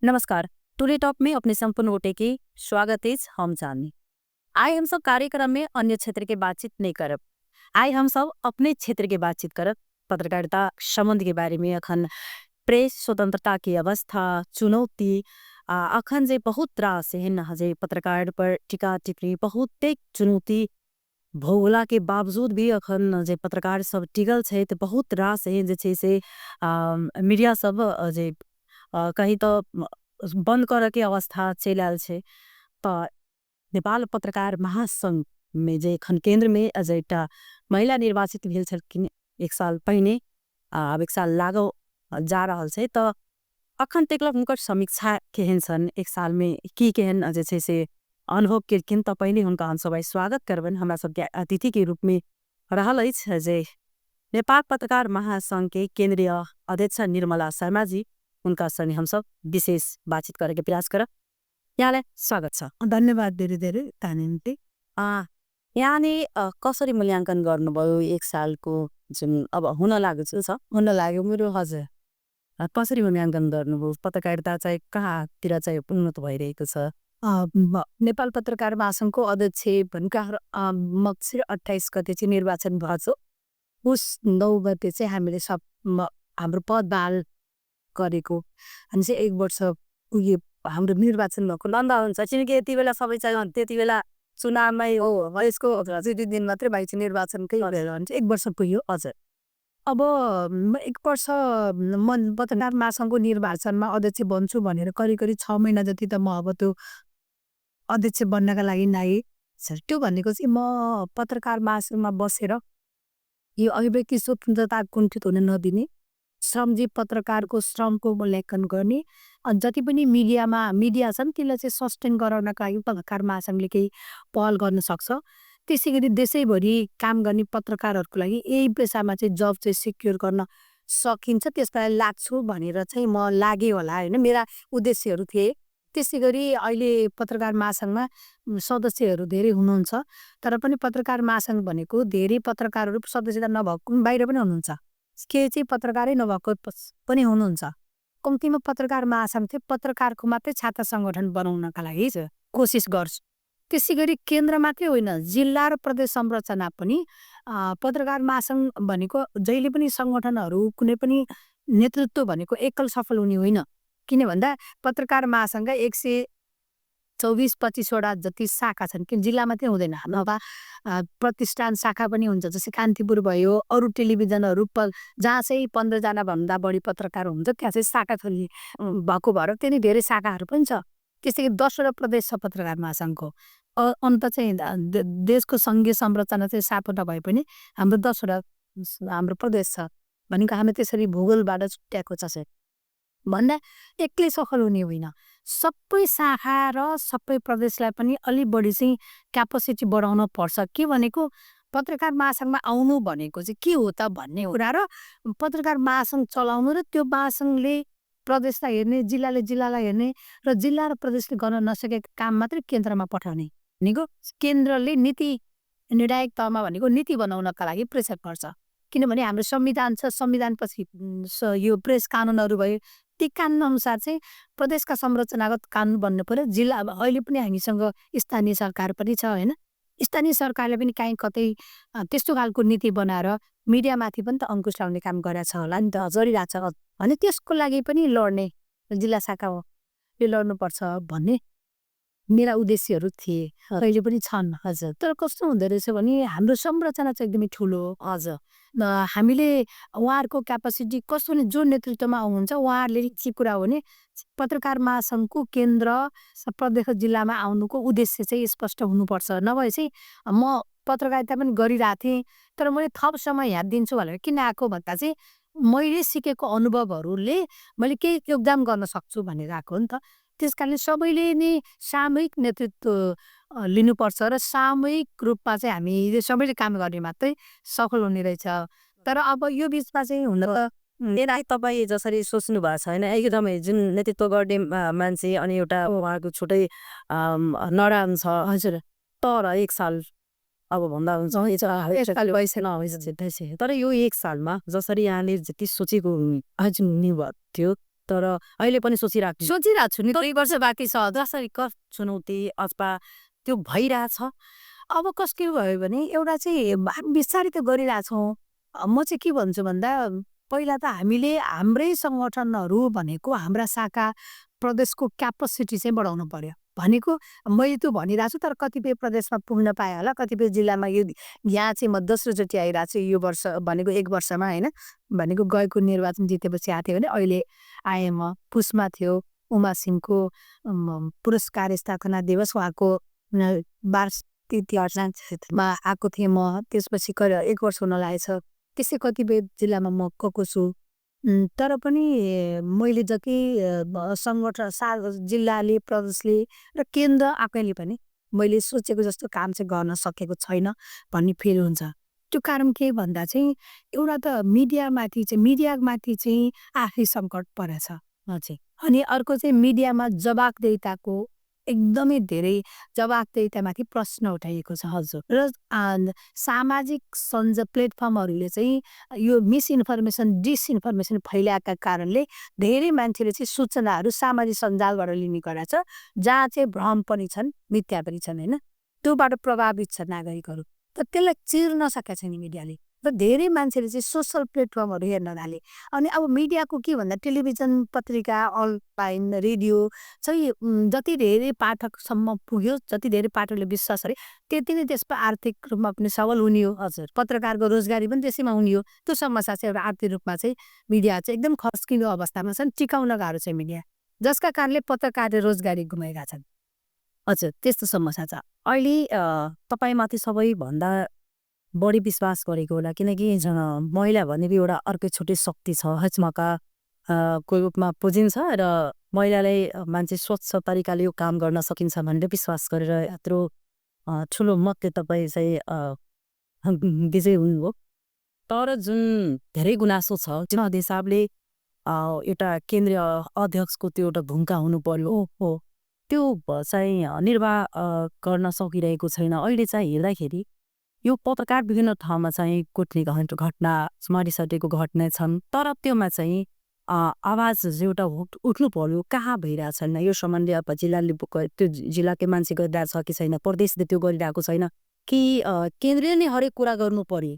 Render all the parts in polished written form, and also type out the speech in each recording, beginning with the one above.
नमस्कार। Today top में अपने संपूर्ण वोटे की स्वागत है। हम जानने आए हम सब कार्यक्रम में अन्य क्षेत्र के बातचीत नहीं करब। आए हम सब अपने क्षेत्र के बातचीत करब। पत्रकारिता संबंध के बारे में अखन प्रेस स्वतंत्रता की अवस्था चुनौती अखन जे बहुत रास है न जे पत्रकार पर टीका टिप्पणी बहुत चुनौती भोगला के बावजूद भी अखन जे पत्रकार सब टिकल छे तो बहुत रास है जे छे से मीडिया सब जे कहीं तो बंद करे के अवस्था चल आयल छे। तो नेपाल पत्रकार महासंघ में जे एखन केंद्र में एक महिला निर्वाचित भेल छलखिन एक साल पहले अब एक साल लागो जा रहल छे। तो अखन तक हुनकर समीक्षा केहन छन एक साल में की केहन जे छे से अनुभव केलखिन तो पहले हुनका हम सब स्वागत करबन हमरा सबके अतिथि के रूप में रहल अछि जे नेपाल पत्रकार महासंघ के केंद्रीय अध्यक्ष निर्मला शर्मा जी उनका संगे हम सब विशेष बातचीत करे के प्रयास करब। यहाँलाई स्वागत छ। धन्यवाद धेरै धेरै तानिमते। यहाँले कसरी मूल्याङ्कन गर्नुभयो एक सालको जुन अब हुन लागेको छ हुन लाग्यो मेरो हजुर कसरी मूल्याङ्कन गर्नुभयो पत्रकारिता चाहिँ कहाँतिर चाहिँ उन्नत भइरहेको छ। नेपाल पत्रकार महासंघको अध्यक्ष भनेका मक्सिर 28 गते चाहिँ निर्वाचन भएको छ। उस 9 गते चाहिँ हामीले सब हाम्रो पद बहाल गरेको अनि चाहिँ 1 वर्ष उयो हाम्रो निर्वाचन भएको बन्द हुन्छ किनकि यति बेला सबै चाहिँ त्यति बेला चुनावमै हो यसको अझै 2 दिन मात्रै बाइक निर्वाचनकै भएर हुन्छ 1 वर्ष पुग्यो। हजुर अब 1 वर्ष म पत्रकार महासंघको निर्वाचनमा अध्यक्ष बन्छु भनेर करिब 6 महिना जति त म अब त्यो अध्यक्ष बन्नका लागि नाइ त्यो भनेको चाहिँ म पत्रकार महासंघमा बसेर यो अभिव्यक्ति स्वतन्त्रता कुण्ठित हुन नदिने श्रमजीवी पत्रकारको श्रमको मूल्याङ्कन गर्ने अनि जति पनि मिडिया छन् त्यसलाई चाहिँ सस्टेन गराउनका लागि पत्रकार महासंघले केही पहल गर्न सक्छ। त्यसै गरी देशैभरि काम गर्ने पत्रकारहरूको लागि यही पेसामा चाहिँ जब चाहिँ सिक्योर गर्न सकिन्छ त्यसका लागि लाग्छु भनेर चाहिँ म लागे होला हैन मेरा उद्देश्यहरू थिए। त्यसै गरी अहिले पत्रकार महासंघमा सदस्यहरू धेरै हुनुहुन्छ तर पनि पत्रकार महासंघ भनेको धेरै पत्रकारहरू सदस्यता नभएको बाहिर पनि हुनुहुन्छ के चाहिँ पत्रकारै नभएको पनि हुनुहुन्छ। कम्तीमा पत्रकार महासंघ चाहिँ पत्रकारको मात्रै छात्र सङ्गठन बनाउनका लागि कोसिस गर्छु। त्यसै गरी केन्द्र मात्रै होइन जिल्ला र प्रदेश संरचना पनि पत्रकार महासंघ भनेको जहिले पनि सङ्गठनहरू कुनै पनि नेतृत्व भनेको एकल सफल हुने होइन। किन भन्दा पत्रकार महासंघका 124-25 वटा जति शाखा छन् कि जिल्ला मात्रै हुँदैन नभए प्रतिष्ठान शाखा पनि हुन्छ जस्तै कान्तिपुर भयो अरू टेलिभिजनहरू जहाँ चाहिँ 15 जना भन्दा बढी पत्रकार हुन्छ त्यहाँ चाहिँ शाखा खोल्ने भएको भएर त्यही धेरै शाखाहरू पनि छ। त्यसै गरी 10 वटा प्रदेश छ पत्रकार महासंघको अन्त चाहिँ देशको सङ्घीय संरचना चाहिँ 7 वटा भए पनि हाम्रो 10 वटा हाम्रो प्रदेश छ भनेको हामी त्यसरी भूगोलबाट छुट्याएको छ भन्दा एक्लै सफल हुने होइन सबै शाखा र सबै प्रदेशलाई पनि अलि बढी चाहिँ क्यापेसिटी बढाउन पर्छ। के भनेको पत्रकार महासंघमा आउनु भनेको चाहिँ के हो त भन्ने कुरा र पत्रकार महासंघ चलाउनु र त्यो महासंघले प्रदेशलाई हेर्ने जिल्लालाई हेर्ने र जिल्ला र प्रदेशले गर्न नसकेको काम मात्रै केन्द्रमा पठाउने भनेको केन्द्रले नीति निर्णायक तहमा भनेको नीति बनाउनका लागि प्रेसर पर्छ। किनभने हाम्रो संविधान छ संविधानपछि यो प्रेस कानुनहरू भयो ती कानुन अनुसार चाहिँ प्रदेशका संरचनागत कानुन बन्नु पर्यो। जिल्ला अहिले पनि हामीसँग स्थानीय सरकार पनि छ होइन स्थानीय सरकारले पनि काहीँ कतै त्यस्तो खालको नीति बनाएर मिडियामाथि पनि त अङ्कुश लाउने काम गरेछ होला नि त गरिरहेछ भने त्यसको लागि पनि लड्ने जिल्ला शाखा हो यो लड्नुपर्छ भन्ने मेरा उद्देश्यहरू थिए अहिले पनि छन्। हजुर तर कस्तो हुँदो रहेछ भने हाम्रो संरचना चाहिँ एकदमै ठुलो हजुर हामीले उहाँहरूको क्यापासिटी कस्तो भने जो नेतृत्वमा आउनुहुन्छ उहाँहरूले के कुरा हो भने पत्रकार महासंघको केन्द्र प्रदेश जिल्लामा आउनुको उद्देश्य चाहिँ स्पष्ट हुनुपर्छ नभए चाहिँ म पत्रकारिता पनि गरिरहेको थिएँ तर मैले थप समय यहाँ दिन्छु भनेर किन आएको भन्दा चाहिँ मैले सिकेको अनुभवहरूले मैले केही योगदान गर्न सक्छु भनेर आएको हो नि त। त्यस कारणले सबैले नै सामूहिक नेतृत्व लिनुपर्छ र सामूहिक रूपमा चाहिँ हामी सबैले काम गर्ने मात्रै सफल हुने रहेछ। तर अब यो बिचमा चाहिँ हुन त तपाईँ जसरी सोच्नु भएको छ होइन एकदमै जुन नेतृत्व गर्ने मान्छे अनि एउटा उहाँको छुट्टै नडान छ हजुर तर एक साल अब भन्दा हुन्छ तर यो एक सालमा जसरी यहाँले जति सोचेको हुनुभएको थियो तर अहिले पनि सोचिरहेको सोचिरहेको छु नि 2 वर्ष बाँकी छ जसरी चुनौती अथवा त्यो भइरहेछ। अब कस्तो भयो भने एउटा चाहिँ बिस्तारै त गरिरहेछौँ। म चाहिँ के भन्छु भन्दा पहिला त हामीले हाम्रै सङ्गठनहरू भनेको हाम्रा शाखा प्रदेशको क्यापासिटी चाहिँ बढाउनु पर्यो भनेको मैले त्यो भनिरहेको छु। तर कतिपय प्रदेशमा पुग्न पाएँ होला, कतिपय जिल्लामा यो यहाँ चाहिँ म दोस्रोचोटि आइरहेको छु यो वर्ष भनेको 1 वर्षमा होइन। भनेको गएको निर्वाचन जितेपछि आएको थियो भने अहिले आएँ म। पुसमा थियो उमा सिंहको पुरस्कार स्थापना दिवस उहाँको वार्षिक तिथिमा आएको थिएँ म। त्यसपछि 1 वर्ष हुन लागेछ। त्यसै कतिपय जिल्लामा म गएको छु। तर पनि मैले जति सङ्गठन जिल्लाले प्रदेशले र केन्द्र आफैले पनि मैले सोचेको जस्तो काम चाहिँ गर्न सकेको छैन भन्ने फिल हुन्छ। त्यो कारण के भन्दा चाहिँ एउटा त मिडियामाथि चाहिँ आफै सङ्कट परेछ। हजुर अनि अर्को चाहिँ मिडियामा जवाफदेहिताको एकदमै धेरै जवाफदेहितामाथि प्रश्न उठाइएको छ। हजुर र सामाजिक प्लेटफर्महरूले चाहिँ यो मिसइन्फर्मेसन डिसइन्फर्मेसन फैलाएका कारणले धेरै मान्छेले चाहिँ सूचनाहरू सामाजिक सञ्जालबाट लिने गरेको छ, जहाँ चाहिँ भ्रम पनि छन् मिथ्या पनि छन् होइन। त्योबाट प्रभावित छ नागरिकहरू। तर त्यसलाई चिर्न सकेको छैन मिडियाले। र धेरै मान्छेले चाहिँ सोसल प्लेटफर्महरू हेर्न थाले। अनि अब मिडियाको के भन्दा टेलिभिजन पत्रिका अनलाइन रेडियो चाहिँ जति धेरै पाठकसम्म पुग्यो, जति धेरै पाठकले विश्वास गरे त्यति नै त्यसमा आर्थिक रूपमा पनि सबल हुने हो। हजुर पत्रकारको रोजगारी पनि त्यसैमा हुने हो। त्यो समस्या चाहिँ एउटा आर्थिक रूपमा चाहिँ मिडिया चाहिँ एकदम खस्किलो अवस्थामा छन्। टिकाउन गाह्रो छ मिडिया, जसका कारणले पत्रकारले रोजगारी गुमाएका छन्। हजुर त्यस्तो समस्या छ। अहिले तपाईँमाथि सबैभन्दा बढी विश्वास गरेको होला किनकि महिला भनेको एउटा अर्कै छुट्टै शक्ति छ, हचमका को रूपमा पुजिन्छ र महिलालाई मान्छे स्वच्छ तरिकाले यो काम गर्न सकिन्छ भनेर विश्वास गरेर यत्रो ठुलो मतले तपाईँ चाहिँ विजय हुनुभयो। तर जुन धेरै गुनासो छ जुन हिसाबले एउटा केन्द्रीय अध्यक्षको त्यो एउटा भूमिका हुनु पर्यो हो त्यो चाहिँ निर्वाह गर्न सकिरहेको छैन। अहिले चाहिँ हेर्दाखेरि यो पत्रकार विभिन्न ठाउँमा चाहिँ कुट्ने घटना मरिसकेको घटना छन्, तर त्योमा चाहिँ आवाज एउटा उठ्नु पर्यो कहाँ भइरहेछन् यो सम्बन्धी अब जिल्लाले त्यो जिल्लाकै मान्छे गरिरहेको छ कि छैन, प्रदेशले त्यो गरिरहेको छैन कि केन्द्रले नै हरेक कुरा गर्नु पर्यो,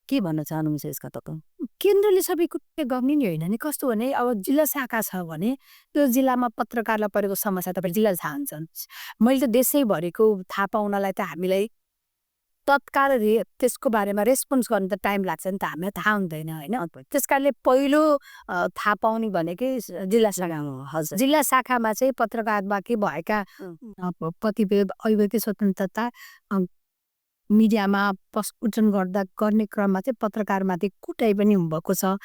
के भन्न चाहनुहुन्छ यसका तपाईँ? केन्द्रले सबै कुरा गर्ने नि होइन नि। कस्तो भने अब जिल्ला शाखा छ भने त्यो जिल्लामा पत्रकारलाई परेको समस्या तपाईँ जिल्ला थाहा हुन्छन्। मैले त देशैभरिको थाहा पाउनलाई त हामीलाई तत्काल त्यसको बारेमा रेस्पोन्स गर्नु त टाइम लाग्छ नि त, हामीलाई थाहा हुँदैन होइन। त्यस कारणले पहिलो थाहा पाउने भनेकै जिल्ला शाखा हो। हजुर जिल्ला शाखामा चाहिँ पत्रकारमा के भएका कतिपय अभिव्यक्ति स्वतन्त्रता मिडियामा प्रस्फुटन गर्ने क्रममा चाहिँ पत्रकारमाथि कुटाइ पनि भएको छ।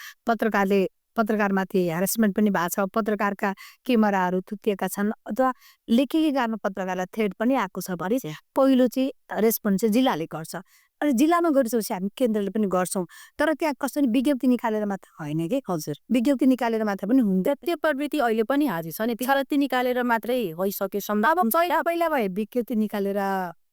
पत्रकारमाथि ह्यारेसमेन्ट पनि भएको छ। पत्रकारका क्यामेराहरू थुत्तिएका छन् अथवा लेखिकै कारण पत्रकारलाई थ्रेट पनि आएको छ भने पहिलो चाहिँ रेस्पोन्स चाहिँ जिल्लाले गर्छ। अनि जिल्लामा गरिसकेपछि हामी केन्द्रले पनि गर्छौँ। तर त्यहाँ कसरी विज्ञप्ति निकालेर मात्र होइन कि। हजुर विज्ञप्ति निकालेर मात्र पनि हुँदैन। त्यो प्रवृत्ति अहिले पनि हाजिर छ नि, विज्ञप्ति निकालेर मात्रै भइसक्यो सम्भव। अब पहिला भए विज्ञप्ति निकालेर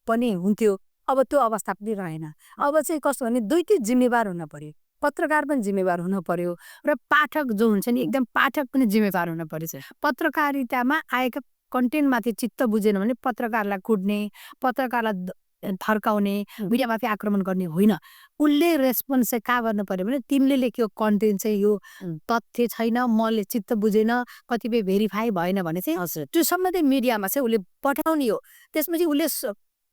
पनि हुन्थ्यो, अब त्यो अवस्था पनि रहेन। अब चाहिँ कस्तो भने दुईटै जिम्मेवार हुन पर्यो, पत्रकार पनि जिम्मेवार हुन पर्यो र पाठक जो हुन्छ नि एकदम पाठक पनि जिम्मेवार हुन पर्यो। पत्रकारितामा आएका कन्टेन्टमाथि चित्त बुझेन भने पत्रकारलाई कुट्ने, पत्रकारलाई थर्काउने, मिडियामाथि आक्रमण गर्ने होइन। उसले रेस्पोन्स चाहिँ कहाँ गर्नु पर्यो भने तिमीले लेखेको कन्टेन्ट चाहिँ यो तथ्य छैन, मैले चित्त बुझेन, कतिपय भेरिफाई भएन भने चाहिँ त्यो सम्बन्धित मिडियामा चाहिँ उसले पठाउने हो। त्यसपछि उसले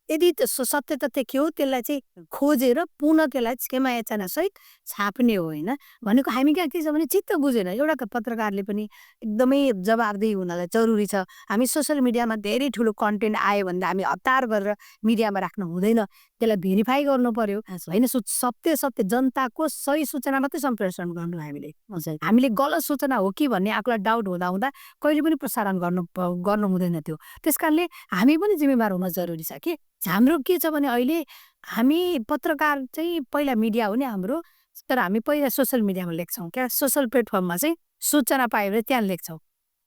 यदि सत्य तथ्य के हो त्यसलाई चाहिँ खोजेर पुनः त्यसलाई क्षमा याचना सहित छाप्ने हो होइन। भनेको हामी कहाँ के छ भने चित्त बुझेन। एउटा पत्रकारले पनि एकदमै जवाबदेही हुनलाई जरुरी छ। हामी सोसियल मिडियामा धेरै ठुलो कन्टेन्ट आयो भने हामी हतार गरेर मिडियामा राख्नु हुँदैन, त्यसलाई भेरिफाई गर्नु पर्यो होइन। सत्य जनताको सही सूचना मात्रै सम्प्रेषण गर्नु हामीले गलत सूचना हो कि भन्ने आफूलाई डाउट हुँदा कहिले पनि प्रसारण गर्नु हुँदैन त्यो। त्यस कारणले हामी पनि जिम्मेवार हुन जरुरी छ कि। हाम्रो के छ भने अहिले हामी पत्रकार चाहिँ पहिला मिडिया हो नि हाम्रो, तर हामी पहिला सोसियल मिडियामा लेख्छौँ क्या। सोसियल प्लेटफर्ममा चाहिँ सूचना पायो भने त्यहाँ लेख्छौँ,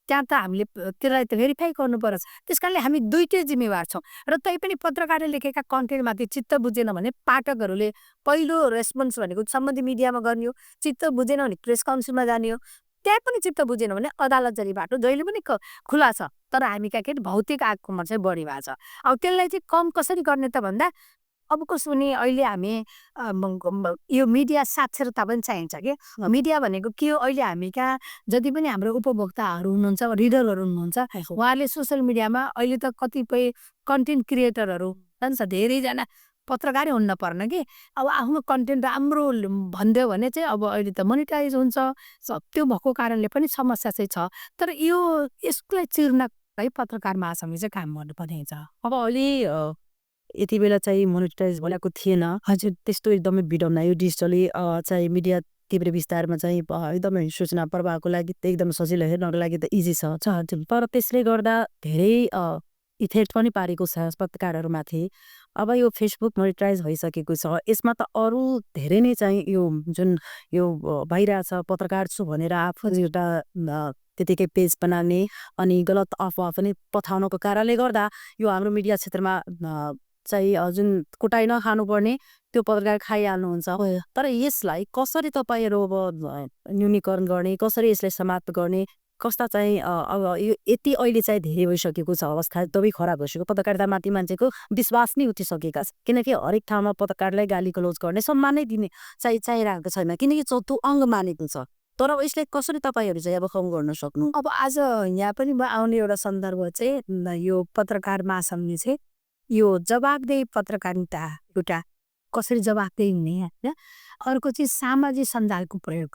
त्यहाँ त हामीले त्यसलाई त भेरिफाई गर्नु पर्छ। त्यस कारणले हामी दुईटै जिम्मेवार छौँ। र तैपनि पत्रकारले लेखेका कन्टेन्टमाथि चित्त बुझेन भने पाठकहरूले पहिलो रेस्पोन्स भनेको सम्बन्धित मिडियामा गर्ने हो, चित्त बुझेन भने प्रेस काउन्सिलमा जाने हो, त्यहाँ पनि चित्त बुझेन भने अदालत जारी बाटो जहिले पनि खुला छ। तर हामी कहाँ भौतिक आक्रमण चाहिँ बढी भएको छ। अब त्यसलाई चाहिँ कम कसरी गर्ने त भन्दा अब कसो भने अहिले हामी यो मिडिया साक्षरता पनि चाहिन्छ कि मिडिया भनेको के हो अहिले हामी कहाँ जति पनि हाम्रो उपभोक्ताहरू हुनुहुन्छ रिडरहरू हुनुहुन्छ उहाँहरूले सोसियल मिडियामा अहिले त कतिपय कन्टेन्ट क्रिएटरहरू जान्छ धेरैजना पत्रकारै हुन्न पर्न कि अब आफ्नो कन्टेन्ट राम्रो भनिदियो भने चाहिँ अब अहिले त मोनिटाइज हुन्छ त्यो भएको कारणले पनि समस्या चाहिँ छ। तर यसलाई चिर्न है पत्रकार महासङ्घले चाहिँ काम गर्नुपर्ने छ। अब अहिले यति बेला चाहिँ मोनिटाइज भएको थिएन। हजुर त्यस्तो एकदमै बिडम्न यो डिजिटली चाहिँ मिडिया तीव्र विस्तारमा चाहिँ एकदमै सूचना प्रवाहको लागि त एकदम सजिलो हेर्नको लागि त इजी छ। तर त्यसले गर्दा धेरै इफेक्ट पनि पारेको छ पत्रकारहरूमाथि। अब यो फेसबुक मोनिटाइज भइसकेको छ यसमा त अरू धेरै नै चाहिँ यो जुन यो भइरहेछ पत्रकार छु भनेर आफू एउटा त्यतिकै पेज बनाउने अनि गलत अफवाह पनि पठाउनको कारणले गर्दा यो हाम्रो मिडिया क्षेत्रमा चाहिँ जुन कुटाइ नखानुपर्ने त्यो पत्रकार खाइहाल्नुहुन्छ। तर यसलाई कसरी तपाईँहरू अब न्यूनीकरण गर्ने कसरी यसलाई समाप्त गर्ने कस्ता चाहिँ अब यो यति अहिले चाहिँ धेरै भइसकेको छ अवस्था एकदमै खराब भइसक्यो पत्रकारितामाथि मान्छेको विश्वास नै उठिसकेका छ। किनकि हरेक ठाउँमा पत्रकारलाई गाली गलौज गर्ने सम्मान नै दिने चाहिरहेको छैन किनकि चौथो अङ्ग मानेको छ। तर अब यसलाई कसरी तपाईँहरू चाहिँ अब कम गर्न सक्नु? अब आज यहाँ पनि आउने एउटा सन्दर्भ चाहिँ यो पत्रकार महासङ्घले चाहिँ यो जवाबदेही पत्रकारिता एउटा कसरी जवाबदेही हुने होइन अर्को चाहिँ सामाजिक सञ्जालको प्रयोग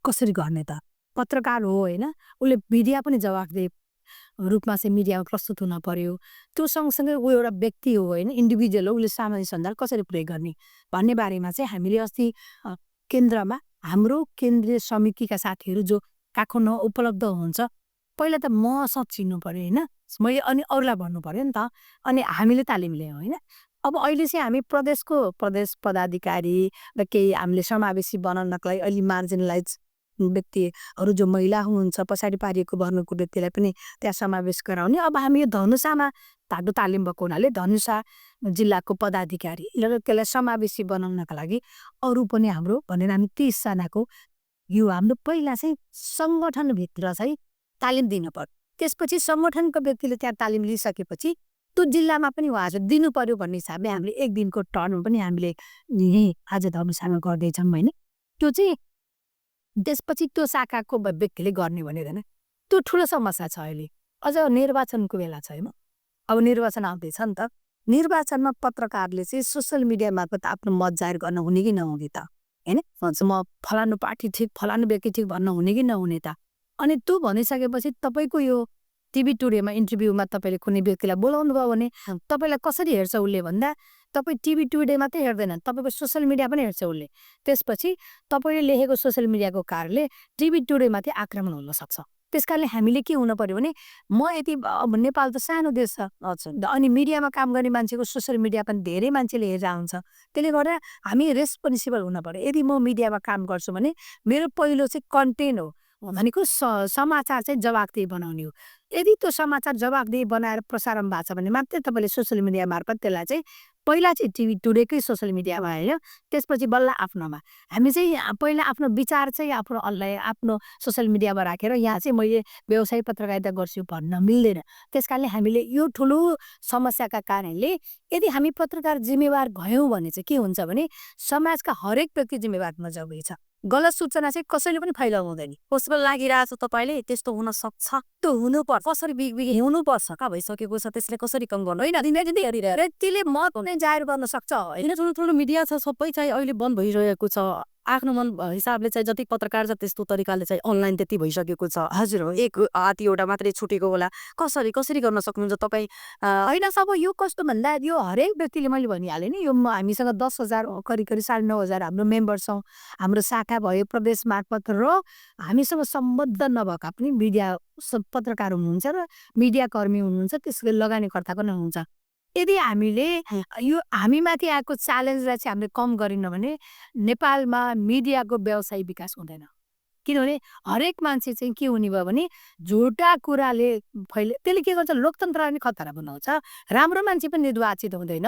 कसरी गर्ने त पत्रकार हो होइन उसले मिडिया पनि जवाबदेही रूपमा चाहिँ मिडियामा प्रस्तुत हुन पर्यो। त्यो सँगसँगै ऊ एउटा व्यक्ति हो होइन इन्डिभिजुअल हो उसले सामाजिक सञ्जाल कसरी प्रयोग गर्ने भन्ने बारेमा चाहिँ हामीले अस्ति केन्द्रमा हाम्रो केन्द्रीय समितिका साथीहरू जो काठमाडौँ उपलब्ध हुन्छ पहिला त मसँग चिन्नु पर्यो होइन मैले अनि अरूलाई भन्नु पर्यो नि त अनि हामीले तालिम लियौँ होइन। अब अहिले चाहिँ हामी प्रदेश पदाधिकारी र केही हामीले समावेशी बनाउनको लागि अहिले मार्जिनलाइज व्यक्तिहरू जो महिला हुनुहुन्छ पछाडि पारिएको वर्गको व्यक्तिलाई पनि त्यहाँ समावेश गराउने। अब हामी यो धनुषामा धागो तालिम भएको हुनाले धनुषा जिल्लाको पदाधिकारी र त्यसलाई समावेशी बनाउनका लागि अरू पनि हाम्रो भनेर हामी 30 जनाको यो हाम्रो पहिला चाहिँ सङ्गठनभित्र चाहिँ तालिम दिनु पर्यो। त्यसपछि सङ्गठनको व्यक्तिले त्यहाँ तालिम लिइसकेपछि त्यो जिल्लामा पनि उहाँहरू दिनु पर्यो भन्ने हिसाबले हामीले 1 दिनको टर्म पनि हामीले यहीँ आज धनुषामा गर्दैछौँ होइन। त्यो चाहिँ त्यसपछि त्यो शाखाको व्यक्तिले गर्ने भनेर होइन त्यो ठुलो समस्या छ अहिले। अझ निर्वाचनको बेला छ होइन अब निर्वाचन आउँदैछ नि त निर्वाचनमा पत्रकारले चाहिँ सोसियल मिडिया मार्फत आफ्नो मत जाहेर गर्न हुने कि नहुने त होइन भन्छ म फलानु पार्टी ठिक फलानु व्यक्ति ठिक भन्न हुने कि नहुने त। अनि त्यो भनिसकेपछि तपाईँको यो टिभी टुडेमा इन्टरभ्यूमा तपाईँले कुनै व्यक्तिलाई बोलाउनु भयो भने तपाईँलाई कसरी हेर्छ उसले भन्दा तपाईँ टिभी टुडे मात्रै हेर्दैन तपाईँको सोसियल मिडिया पनि हेर्छ उसले। त्यसपछि तपाईँले लेखेको सोसियल मिडियाको कारणले टिभी टुडेमाथि आक्रमण हुन सक्छ। त्यस कारणले हामीले के हुनु पर्यो भने म यति नेपाल त सानो देश छ अनि मिडियामा काम गर्ने मान्छेको सोसियल मिडिया पनि धेरै मान्छेले हेरेर हुन्छ त्यसले गर्दा हामी रेस्पोन्सिबल हुन पर्यो। यदि म मिडियामा काम गर्छु भने मेरो पहिलो चाहिँ कन्टेन्ट हो भनेको समाचार चाहिँ जवाबदेही बनाउने हो। यदि त्यो समाचार जवाबदेही बनाएर प्रसारण भएको छ भने मात्रै तपाईँले सोसियल मिडिया मार्फत त्यसलाई चाहिँ पहिला चाहिँ टिभी टुडेकै सोसियल मिडियामा होइन त्यसपछि बल्ल आफ्नोमा हामी चाहिँ पहिला आफ्नो विचार चाहिँ आफ्नो सोसियल मिडियामा राखेर यहाँ चाहिँ मैले व्यवसायिक पत्रकारिता गर्छु भन्न मिल्दैन। त्यस कारणले हामीले यो ठुलो समस्याका कारणले यदि हामी पत्रकार जिम्मेवार भयौँ भने चाहिँ के हुन्छ भने समाजका हरेक व्यक्ति जिम्मेवार हुन जरुरी छ। गलत सूचना चाहिँ कसैले पनि फैलाउनु हुँदैन। पोसिबल लागिरहेछ तपाईँले त्यस्तो हुन सक्छ त्यो हुनुपर्छ कसरी हुनुपर्छ का भइसकेको छ त्यसले कसरी कम गर्नु होइन व्यक्तिले मत नै जाहेर गर्न सक्छ होइन। ठुलो मिडिया छ सबै चाहिँ अहिले बन्द भइरहेको छ आफ्नो मन हिसाबले चाहिँ जति पत्रकार छ त्यस्तो तरिकाले चाहिँ अनलाइन त्यति भइसकेको छ। हजुर हो एक हात एउटा मात्रै छुटेको होला कसरी गर्न सक्नुहुन्छ तपाईँ होइन। सब यो कस्तो भन्दा यो हरेक व्यक्तिले मैले भनिहालेँ नि यो हामीसँग 10,000 करिब 9,500 हाम्रो मेम्बर छौँ हाम्रो शाखा भयो प्रदेश मार्फत र हामीसँग सम्बद्ध नभएका पनि मिडिया पत्रकार हुनुहुन्छ र मिडिया कर्मी हुनुहुन्छ त्यसको लगानीकर्ता पनि हुनुहुन्छ। यदि हामीले यो हामीमाथि आएको च्यालेन्जलाई चाहिँ हामीले कम गरिन भने नेपालमा मिडियाको व्यवसाय विकास हुँदैन। किनभने हरेक मान्छे चाहिँ के हुने भयो भने झुटा कुराले त्यसले के गर्छ लोकतन्त्रलाई पनि खतरा बनाउँछ। राम्रो मान्छे पनि निर्वाचित हुँदैन,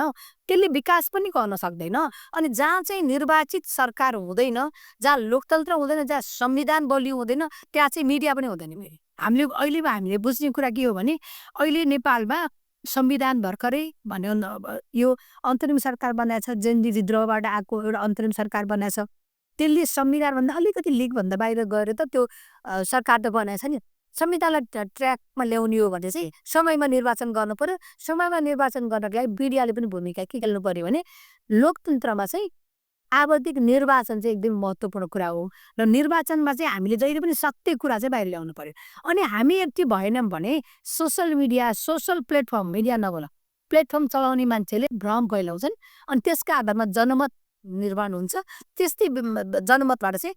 त्यसले विकास पनि गर्न सक्दैन। अनि जहाँ चाहिँ निर्वाचित सरकार हुँदैन, जहाँ लोकतन्त्र हुँदैन, जहाँ संविधान बलियो हुँदैन, त्यहाँ चाहिँ मिडिया पनि हुँदैन। हामीले बुझ्ने कुरा के हो भने अहिले नेपालमा संविधान भर्खरै भन्यो यो अन्तरिम सरकार बनाएछ, जेनजी विद्रोहबाट आएको एउटा अन्तरिम सरकार बनाएछ। त्यसले संविधानभन्दा अलिकति लिगभन्दा बाहिर गएर त त्यो सरकार त बनाएछ नि। संविधानलाई ट्र्याकमा ल्याउने हो भने चाहिँ समयमा निर्वाचन गर्नु पर्यो। समयमा निर्वाचन गर्नको लागि मिडियाले पनि भूमिका के खेल्नु पर्यो भने लोकतन्त्रमा चाहिँ आवधिक निर्वाचन चाहिँ एकदम महत्त्वपूर्ण कुरा हो र निर्वाचनमा चाहिँ हामीले जहिले पनि सत्य कुरा चाहिँ बाहिर ल्याउनु पर्यो। अनि हामी एक्टिभ भएनौँ भने social media, social platform, media नबोल, प्लेटफर्म चलाउने मान्छेले भ्रम फैलाउँछन् अनि त्यसका आधारमा जनमत निर्माण हुन्छ। त्यस्तै जनमतबाट चाहिँ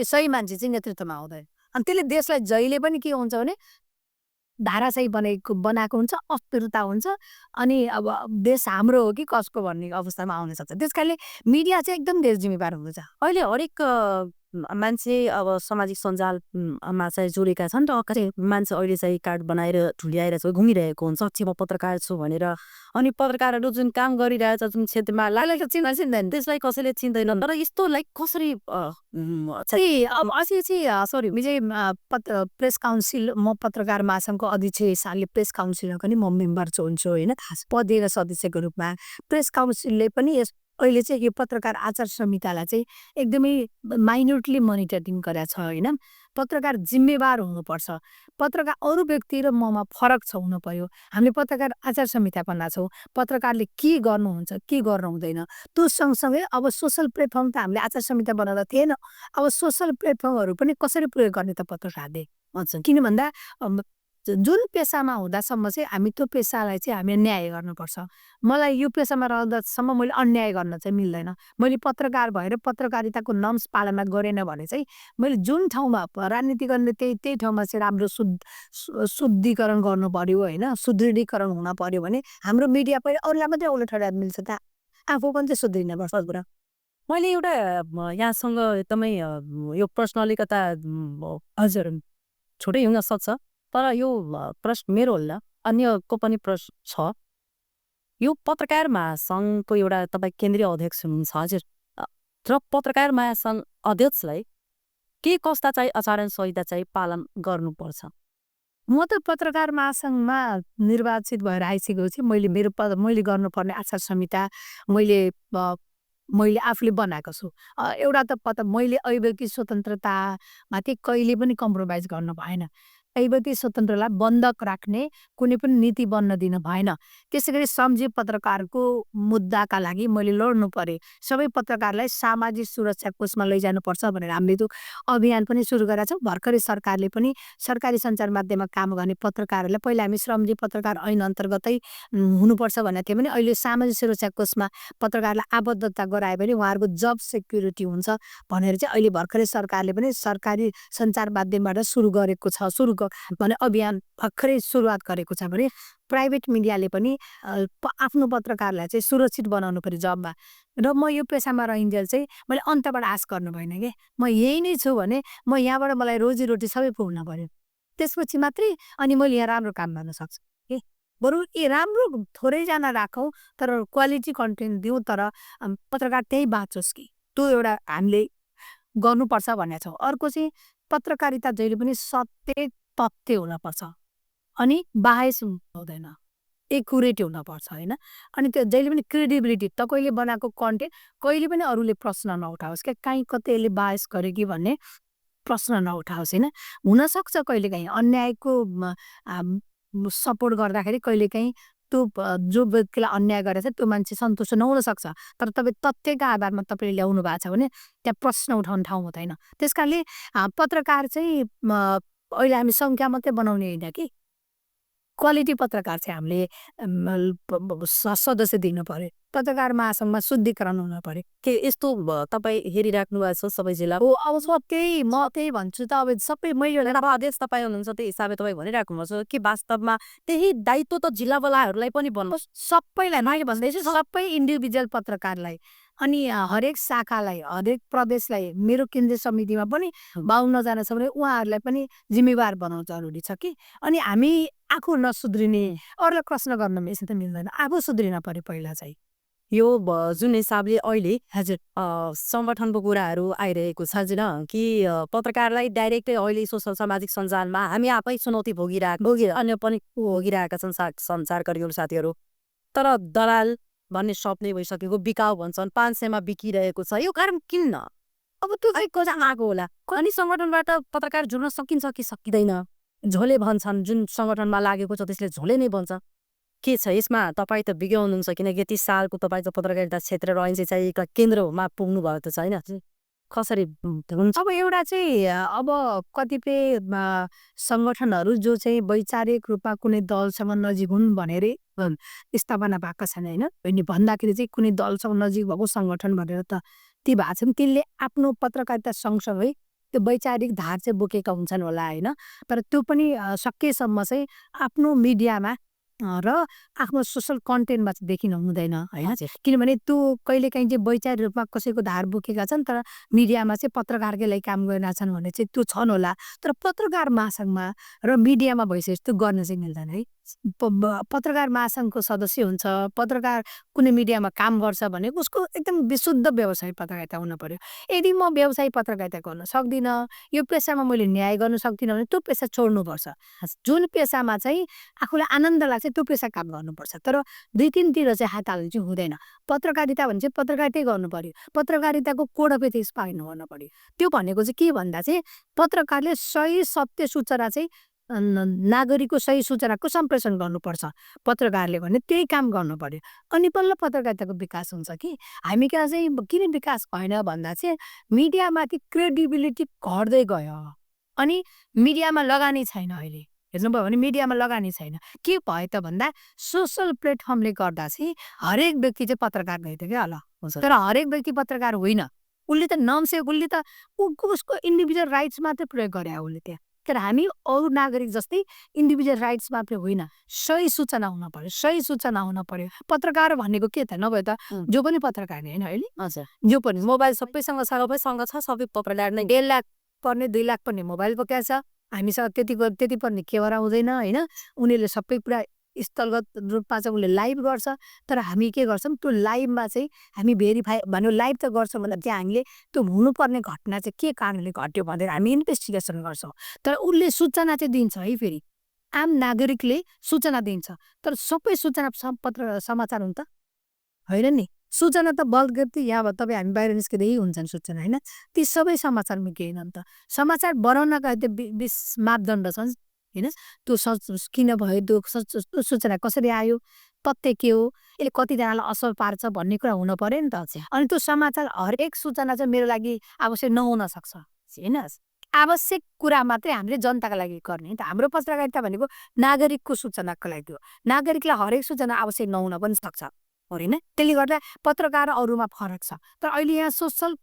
सही मान्छे चाहिँ नेतृत्वमा आउँदैन। अनि त्यसले देशलाई जहिले पनि के हुन्छ भने धाराशाही बनाएको हुन्छ, अस्थिरता हुन्छ अनि अब देश हाम्रो हो कि कसको भन्ने अवस्थामा आउन सक्छ। त्यस कारणले मिडिया चाहिँ एकदम देश जिम्मेवार हुनुहुन्छ। अहिले हरेक मान्छे अब सामाजिक सञ्जालमा चाहिँ जोडेका छन् र मान्छे अहिले चाहिँ कार्ड बनाएर ठुल्याएर चाहिँ घुमिरहेको हुन्छ म पत्रकार छु भनेर। अनि पत्रकारहरू जुन काम गरिरहेछ जुन क्षेत्रमा चिन्दैन, त्यसलाई कसैले चिन्दैन। तर यस्तो कसरी अब अस्ति चाहिँ सरी विजय प्रेस काउन्सिल, म पत्रकार महासङ्घको अध्यक्ष हिसाबले प्रेस काउन्सिलको नि म मेम्बर हुन्छु होइन, खास पदीय सदस्यको रूपमा। प्रेस काउन्सिलले पनि अहिले चाहिँ यो पत्रकार आचार संहितालाई चाहिँ एकदमै माइन्युटली मोनिटरिङ गरेको छ होइन। पत्रकार जिम्मेवार हुनुपर्छ। पत्रकार अरू व्यक्ति र ममा फरक छ हुनु पर्यो। हामीले पत्रकार आचार संहिता बनाएको छौँ, पत्रकारले के गर्नुहुन्छ के गर्नु हुँदैन। त्यो सँगसँगै अब सोसल प्लेटफर्म त हामीले आचार संहिता बनाउँदा थिएन। अब सोसल प्लेटफर्महरू पनि कसरी प्रयोग गर्ने त पत्रकारले भन्छ। किन भन्दा जुन पेसामा हुँदासम्म चाहिँ हामी त्यो पेसालाई चाहिँ हामी न्याय गर्नुपर्छ। मलाई यो पेसामा रहँदासम्म मैले अन्याय गर्न चाहिँ मिल्दैन। मैले पत्रकार भएर पत्रकारिताको नर्म्स पालना गरेन भने चाहिँ मैले जुन ठाउँमा राजनीति गर्ने त्यही ठाउँमा चाहिँ राम्रो शुद्धिकरण गर्नु पर्यो होइन, सुदृढीकरण हुन पर्यो भने हाम्रो मिडिया पनि अरूलाई मात्रै औलो ठहराएर मिल्छ त, आफू पनि चाहिँ सुध्रिनुपर्छ कुरा। मैले एउटा यहाँसँग एकदमै यो प्रश्न अलिकता हजुर छुट्टै हुन सक्छ, तर यो प्रश्न मेरो होला, अन्यको पनि प्रश्न छ। यो पत्रकार महासङ्घको एउटा तपाईँ केन्द्रीय अध्यक्ष हुनुहुन्छ हजुर, र पत्रकार महासङ्घ अध्यक्षलाई के कस्ता चाहिँ आचरण संहिता चाहिँ पालन गर्नुपर्छ? म त पत्रकार महासङ्घमा निर्वाचित भएर आइसकेको छु। मैले गर्नुपर्ने आचार संहिता मैले आफूले बनाएको छु। एउटा त मैले अभिव्यक्ति स्वतन्त्रतामाथि कहिले पनि कम्प्रोमाइज गर्नु भएन। अभिव्यक्ति स्वतन्त्रलाई बन्धक राख्ने कुनै पनि नीति बन्न दिन भएन। त्यसै गरी सम्झे पत्रकारको मुद्दाका लागि मैले लड्नु परे। सबै पत्रकारलाई सामाजिक सुरक्षा कोषमा लैजानुपर्छ भनेर हामीले त्यो अभियान पनि सुरु गरेका छौँ। भर्खरै सरकारले पनि सरकारी सञ्चार माध्यममा काम गर्ने पत्रकारहरूलाई पहिला हामी श्रमजीवी पत्रकार ऐन अन्तर्गतै हुनुपर्छ भनेको थियौँ भने अहिले सामाजिक सुरक्षा कोषमा पत्रकारलाई आबद्धता गरायो भने उहाँहरूको जब सेक्युरिटी हुन्छ भनेर चाहिँ अहिले भर्खरै सरकारले पनि सरकारी सञ्चार माध्यमबाट सुरु गरेको छ। भने अभियान भर्खरै सुरुवात गरेको छ भने प्राइभेट मिडियाले पनि आफ्नो पत्रकारलाई चाहिँ सुरक्षित बनाउनु पर्यो जबमा। र म यो पेसामा रहिन्जेल चाहिँ मैले अन्तबाट आश गर्नु भएन कि म यही नै छु भने म यहाँबाट मलाई रोजीरोटी सबै पुग्न पर्यो, त्यसपछि मात्रै अनि मैले यहाँ राम्रो काम गर्न सक्छु कि। बरु राम्रो थोरैजना राखौँ तर क्वालिटी कन्टेन्ट दिउँ, तर पत्रकार त्यही बाँचोस् कि, त्यो एउटा हामीले गर्नुपर्छ भनेको छौँ। अर्को चाहिँ पत्रकारिता जहिले पनि सत्य तथ्य हुनपर्छ अनि बाहेस हुँदैन, एकुरेट हुनपर्छ होइन। अनि त्यो जहिले पनि क्रेडिबिलिटी, तपाईँले बनाएको कन्टेन्ट कहिले पनि अरूले प्रश्न नउठाओस् क्या, काहीँ कतै यसले बाहेस गर्यो कि भन्ने प्रश्न नउठाओस् होइन। हुनसक्छ कहिलेकाहीँ अन्यायको सपोर्ट गर्दाखेरि कहिलेकाहीँ त्यो जो व्यक्तिलाई अन्याय गरेछ त्यो मान्छे सन्तुष्ट नहुन सक्छ, तर तपाईँ तथ्यका आधारमा तपाईँले ल्याउनु भएको छ भने त्यहाँ प्रश्न उठाउने ठाउँ हुँदैन। त्यस कारणले पत्रकार चाहिँ अहिले हामी सङ्ख्या मात्रै बनाउने होइन कि, क्वालिटी पत्रकार चाहिँ हामीले सदस्य दिनु पर्यो। पत्रकार महासङ्घमा शुद्धिकरण हुन पर्यो। के यस्तो तपाईँ हेरिराख्नु भएको छ सबै जिल्ला? अब म त्यही भन्छु त, अब सबै मैले अब अध्यक्ष तपाईँ हुनुहुन्छ, त्यही हिसाबले तपाईँ भनिराख्नु भएको छ कि वास्तवमा त्यही दायित्व त जिल्लावालाहरूलाई पनि भन्नु। सबैलाई मैले भन्दैछु, सबै इन्डिभिजुअल पत्रकारलाई अनि हरेक शाखालाई, हरेक प्रदेशलाई, मेरो केन्द्रीय समितिमा पनि 52 जना छ भने उहाँहरूलाई पनि जिम्मेवार बनाउनु जरुरी छ कि। अनि हामी आफू नसुध्रिने अरूलाई प्रश्न गर्न त मिल्दैन, आफू सुध्रिन पर्यो पहिला चाहिँ। यो जुन हिसाबले अहिले हजुर सङ्गठनको कुराहरू आइरहेको छ जुन कि पत्रकारलाई डाइरेक्टै अहिले सोसल सामाजिक सञ्जालमा हामी आफै चुनौती अन्य पनि भोगिरहेका छन् सञ्चारकर्मीहरू साथीहरू। तर दलाल भन्ने शब्द नै भइसकेको, बिकाउ भन्छन्, 500 मा बिकिरहेको छ। यो कारण किन? अब त्यो चाहिँ कहाँ आएको होला? अनि सङ्गठनबाट पत्रकार जुड्न सकिन्छ कि सकिँदैन? झोले भन्छन्, जुन सङ्गठनमा लागेको छ त्यसले झोले नै भन्छ। के छ यसमा? तपाईँ त विज्ञ हुनुहुन्छ, किनकि 30 सालको तपाईँ त पत्रकारिता क्षेत्र र अहिले चाहिँ केन्द्रमा पुग्नु भएको त छैन। कसरी हुन्छ? अब एउटा चाहिँ अब कतिपय सङ्गठनहरू जो चाहिँ वैचारिक रूपमा कुनै दलसँग नजिक हुन् भनेरै स्थापना भएका छन् होइन। अनि भन्दाखेरि चाहिँ कुनै दलसँग नजिक भएको सङ्गठन भनेर त ती भएको छन्, तिनले आफ्नो पत्रकारिता सँगसँगै त्यो वैचारिक धार चाहिँ बोकेका हुन्छन् होला होइन। तर त्यो पनि सकेसम्म चाहिँ आफ्नो मिडियामा र आफ्नो सोसल कन्टेन्टमा चाहिँ देखिन हुँदैन होइन। किनभने त्यो कहिलेकाहीँ चाहिँ वैचारिक रूपमा कसैको धार बोकेका छन् तर मिडियामा चाहिँ पत्रकारकै लागि काम गरेका छन् भने चाहिँ त्यो छन् होला। तर पत्रकार महासङ्घमा र मिडियामा भइसकेपछि त्यो गर्न चाहिँ मिल्दैन है। पत्रकार महासङ्घको सदस्य हुन्छ, पत्रकार कुनै मिडियामा काम गर्छ भने उसको एकदम विशुद्ध व्यवसायिक पत्रकारिता हुन पर्यो। यदि म व्यवसायिक पत्रकारिता गर्न सक्दिनँ, यो पेसामा मैले न्याय गर्न सक्दिनँ भने त्यो पेसा छोड्नुपर्छ। जुन पेसामा चाहिँ आफूलाई आनन्द लाग्छ त्यो पेसा काम गर्नुपर्छ। तर दुई तिनतिर चाहिँ हात हाल्नु चाहिँ हुँदैन। पत्रकारिता भने चाहिँ पत्रकारितै गर्नु पर्यो। पत्रकारिताको कोड अफ एथिक्स पालन गर्नु पर्यो। त्यो भनेको चाहिँ के भन्दा चाहिँ पत्रकारले सही सत्य सूचना चाहिँ नागरिकको सही सूचनाको सम्प्रेषण गर्नुपर्छ। पत्रकारले भने त्यही काम गर्नु पर्यो अनि बल्ल पत्रकारिताको विकास हुन्छ कि। हामी कहाँ चाहिँ किन विकास भएन भन्दा चाहिँ मिडियामाथि क्रेडिबिलिटी घट्दै गयो अनि मिडियामा लगानी छैन। अहिले हेर्नुभयो भने मिडियामा लगानी छैन। के भयो त भन्दा सोसल प्लेटफर्मले गर्दा चाहिँ हरेक व्यक्ति चाहिँ पत्रकार भइदियो क्या होला। तर हरेक व्यक्ति पत्रकार होइन। उसले त उसले त उसको इन्डिभिजुअल राइट्स मात्रै प्रयोग गरे उसले त्यहाँ। तर हामी अरू नागरिक जस्तै इन्डिभिजुअल राइट्स मात्रै होइन, सही सूचना हुन पर्यो। सही सूचना हुन पर्यो। पत्रकार भनेको के त नभए त जो पनि पत्रकार नै होइन अहिले। हजुर, जो पनि मोबाइल सबैसँग छ, सबै पत्रकार नै। 1.5 लाख पर्ने 2 लाख पर्ने मोबाइल बोकेको छ। हामीसँग त्यति पर्ने क्यामेरा हुँदैन होइन। उनीहरूले सबै पुरा स्थलगत रूपमा चाहिँ उसले लाइभ गर्छ। तर हामी के गर्छौँ त्यो लाइभमा चाहिँ हामी भेरिफाई भन्यो लाइभ त गर्छौँ भन्दा त्यहाँ हामीले त्यो हुनुपर्ने घटना चाहिँ के कारणले घट्यो भनेर हामी इन्भेस्टिगेसन गर्छौँ। तर उसले सूचना चाहिँ दिन्छ है। फेरि आम नागरिकले सूचना दिन्छ तर सबै सूचना पत्र समाचार हुन्छ होइन नि। सूचना त बल्कि यहाँ तपाईँ हामी बाहिर निस्किँदै हुन्छन् सूचना होइन। ती सबै समाचारमा केही न त समाचार बनाउनका त्यो 20 मापदण्ड छन् होइन। त्यो किन भयो, त्यो सूचना कसरी आयो, तथ्य के हो, यसले कतिजनालाई असर पार्छ भन्ने कुरा हुन पर्यो नि त। अनि त्यो समाचार हरेक सूचना चाहिँ मेरो लागि आवश्यक नहुन सक्छ होइन। आवश्यक कुरा मात्रै हामीले जनताको लागि गर्ने त। हाम्रो पत्रकारिता भनेको नागरिकको सूचनाको लागि हो। नागरिकलाई हरेक सूचना आवश्यक नहुन पनि सक्छ होइन। त्यसले गर्दा पत्रकार अरूमा फरक छ। तर अहिले यहाँ सोसल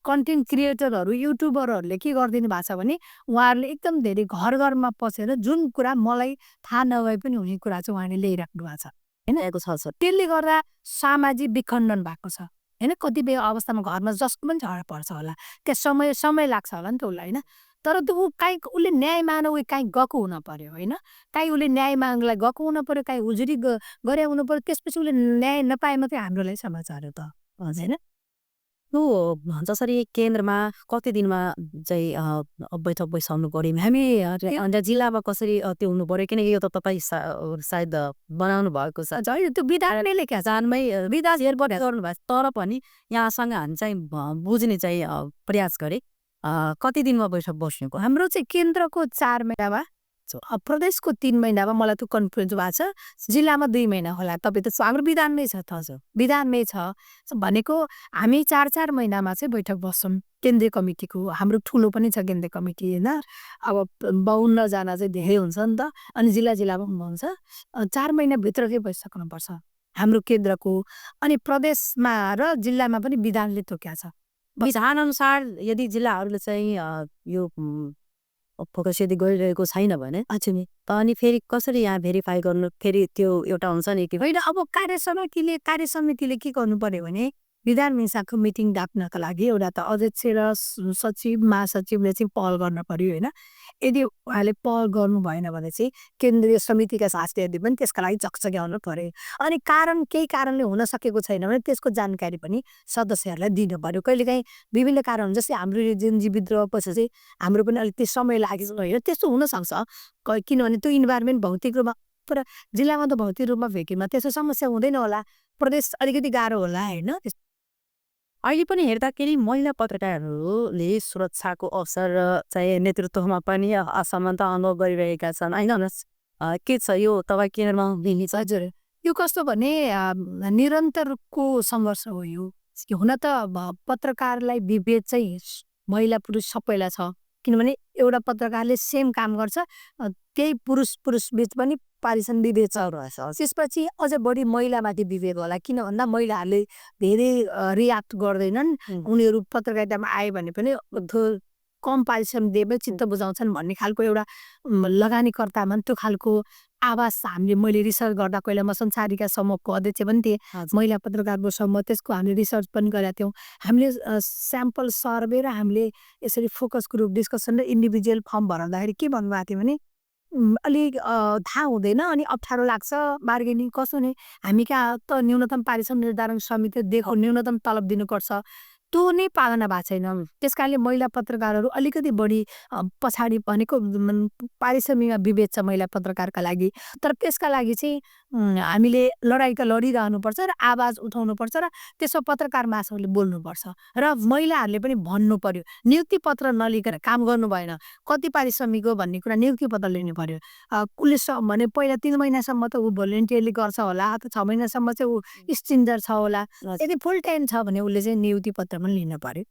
कन्टेन्ट क्रिएटरहरू युट्युबरहरूले के गरिदिनु भएको छ भने उहाँहरूले एकदम धेरै घर घरमा पसेर जुन कुरा मलाई थाहा नभए पनि हुने कुरा चाहिँ उहाँले ल्याइराख्नु भएको छ होइन। त्यसले गर्दा सामाजिक विखण्डन भएको छ होइन। कतिपय अवस्थामा घरमा जसको पनि झगडा पर्छ होला, त्यहाँ समय लाग्छ होला नि त उसलाई होइन। तर त्यो काहीँ उसले न्याय माग्न काहीँ गएको हुन पर्यो होइन। काहीँ उसले न्याय माग्नलाई गएको हुन पर्यो, काहीँ उजुरी गरे हुनु पर्यो। त्यसपछि उसले न्याय नपाए मात्रै हाम्रो लागि समाचार हो त होइन। त्यो जसरी केन्द्रमा कति दिनमा चाहिँ बैठक बसाउनु पर्यो, हामी जिल्लामा कसरी त्यो हुनु पर्यो, किनकि यो त तपाईँ सायद बनाउनु भएको छ। त्यो विधानले लेख्या जानमै विधा हेरबट गर्नु भएको छ। तर पनि यहाँसँग हामी चाहिँ बुझ्ने चाहिँ प्रयास गरे कति दिनमा बैठक बस्नुको। हाम्रो चाहिँ केन्द्रको 4 महिनामा, प्रदेशको 3 महिनामा मलाई त्यो कन्फरेन्स भएको छ। जिल्लामा 2 महिना होला। तपाईँ त हाम्रो विधानमै छ त विधानमै छ भनेको हामी 4-4 महिनामा चाहिँ बैठक बस्छौँ केन्द्रीय कमिटीको। हाम्रो ठुलो पनि छ केन्द्रीय कमिटी होइन। अब 52 जना चाहिँ धेरै हुन्छ नि त। अनि जिल्लामा हुन्छ 4 महिनाभित्र चाहिँ बसिसक्नुपर्छ हाम्रो केन्द्रको अनि प्रदेशमा र जिल्लामा पनि विधानले तोक्या छ। विधान अनुसार यदि जिल्लाहरूले चाहिँ यो फोकस यदि गरिरहेको छैन भने अनि फेरि कसरी यहाँ भेरिफाई गर्नु? फेरि त्यो एउटा हुन्छ नि कि होइन, अब कार्यसमितिले के गर्नु पर्यो भने विधान हिंसाको मिटिङ डाक्नका लागि एउटा त अध्यक्ष र सचिव महासचिवले चाहिँ पहल गर्न पर्यो होइन। यदि उहाँले पहल गर्नु भएन भने चाहिँ केन्द्रीय समितिका शासकहरूले पनि त्यसका लागि झकझक्याउनु पर्यो। अनि केही कारणले हुन सकेको छैन भने त्यसको जानकारी पनि सदस्यहरूलाई दिनु पर्यो। कहिलेकाहीँ विभिन्न कारण जस्तै हाम्रो यो जेनजी विद्रोहपछि चाहिँ हाम्रो पनि अलिकति समय लाग्यो होइन, त्यस्तो हुनसक्छ। किनभने त्यो इन्भाइरोमेन्ट भौतिक रूपमा तर जिल्लामा त भौतिक रूपमा भेकेमा त्यस्तो समस्या हुँदैन होला, प्रदेश अलिकति गाह्रो होला होइन। अहिले पनि हेर्दाखेरि महिला पत्रकारहरूले सुरक्षाको अवसर चाहिँ नेतृत्वमा पनि असमानता अनुभव गरिरहेका छन् होइन। के छ यो तपाईँ केन्द्रमा लिने? हजुर, यो कस्तो भने निरन्तरको सङ्घर्ष हो यो। हुन त पत्रकारलाई विभेद चाहिँ महिला पुरुष सबैलाई छ, किनभने एउटा पत्रकारले सेम काम गर्छ, त्यही पुरुष बिच पनि पारिसन विभेद रहेछ। त्यसपछि अझ बढी महिलामाथि विभेद होला, किन भन्दा महिलाहरूले धेरै रियाक्ट गर्दैनन्। उनीहरू पत्रकारितामा आयो भने पनि कम पारिश्रमिक दिए पनि चित्त बुझाउँछन् भन्ने खालको एउटा लगानीकर्तामा त्यो खालको आवाज मैले रिसर्च गर्दा पहिला म संसारिका समूहको अध्यक्ष पनि थिएँ, महिला पत्रकारको समूह, त्यसको हामीले रिसर्च पनि गरेका थियौँ। हामीले स्याम्पल सर्वे र हामीले यसरी फोकस ग्रुप डिस्कसन र इन्डिभिजुअल फर्म भराउँदाखेरि के भन्नुभएको थियो भने अलिक थाहा हुँदैन अनि अप्ठ्यारो लाग्छ बार्गेनिङ कसो नै, हामी कहाँ त न्यूनतम पारिश्रमिक निर्धारण समिति देखो न्यूनतम तलब दिनुपर्छ, त्यो नै पालना भएको छैन। त्यस कारणले महिला पत्रकारहरू अलिकति बढी पछाडि भनेको पारिश्रमिकमा विभेद छ महिला पत्रकारका लागि। तर त्यसका लागि चाहिँ हामीले लडाइँ त लडिरहनुपर्छ र आवाज उठाउनुपर्छ र त्यसो पत्रकार महासंघले बोल्नुपर्छ र महिलाहरूले पनि भन्नु पर्यो। नियुक्ति पत्र नलिकन काम गर्नु भएन, कति पारिश्रमिक हो भन्ने कुरा नियुक्ति पत्र लिनु पर्यो। उसले भने पहिला 3 महिनासम्म त ऊ भोलिन्टियरली गर्छ होला, अथवा 6 महिनासम्म चाहिँ ऊ स्टिन्जर छ होला। यदि फुल टाइम छ भने उसले चाहिँ नियुक्ति पत्र पनि लिनु पर्यो।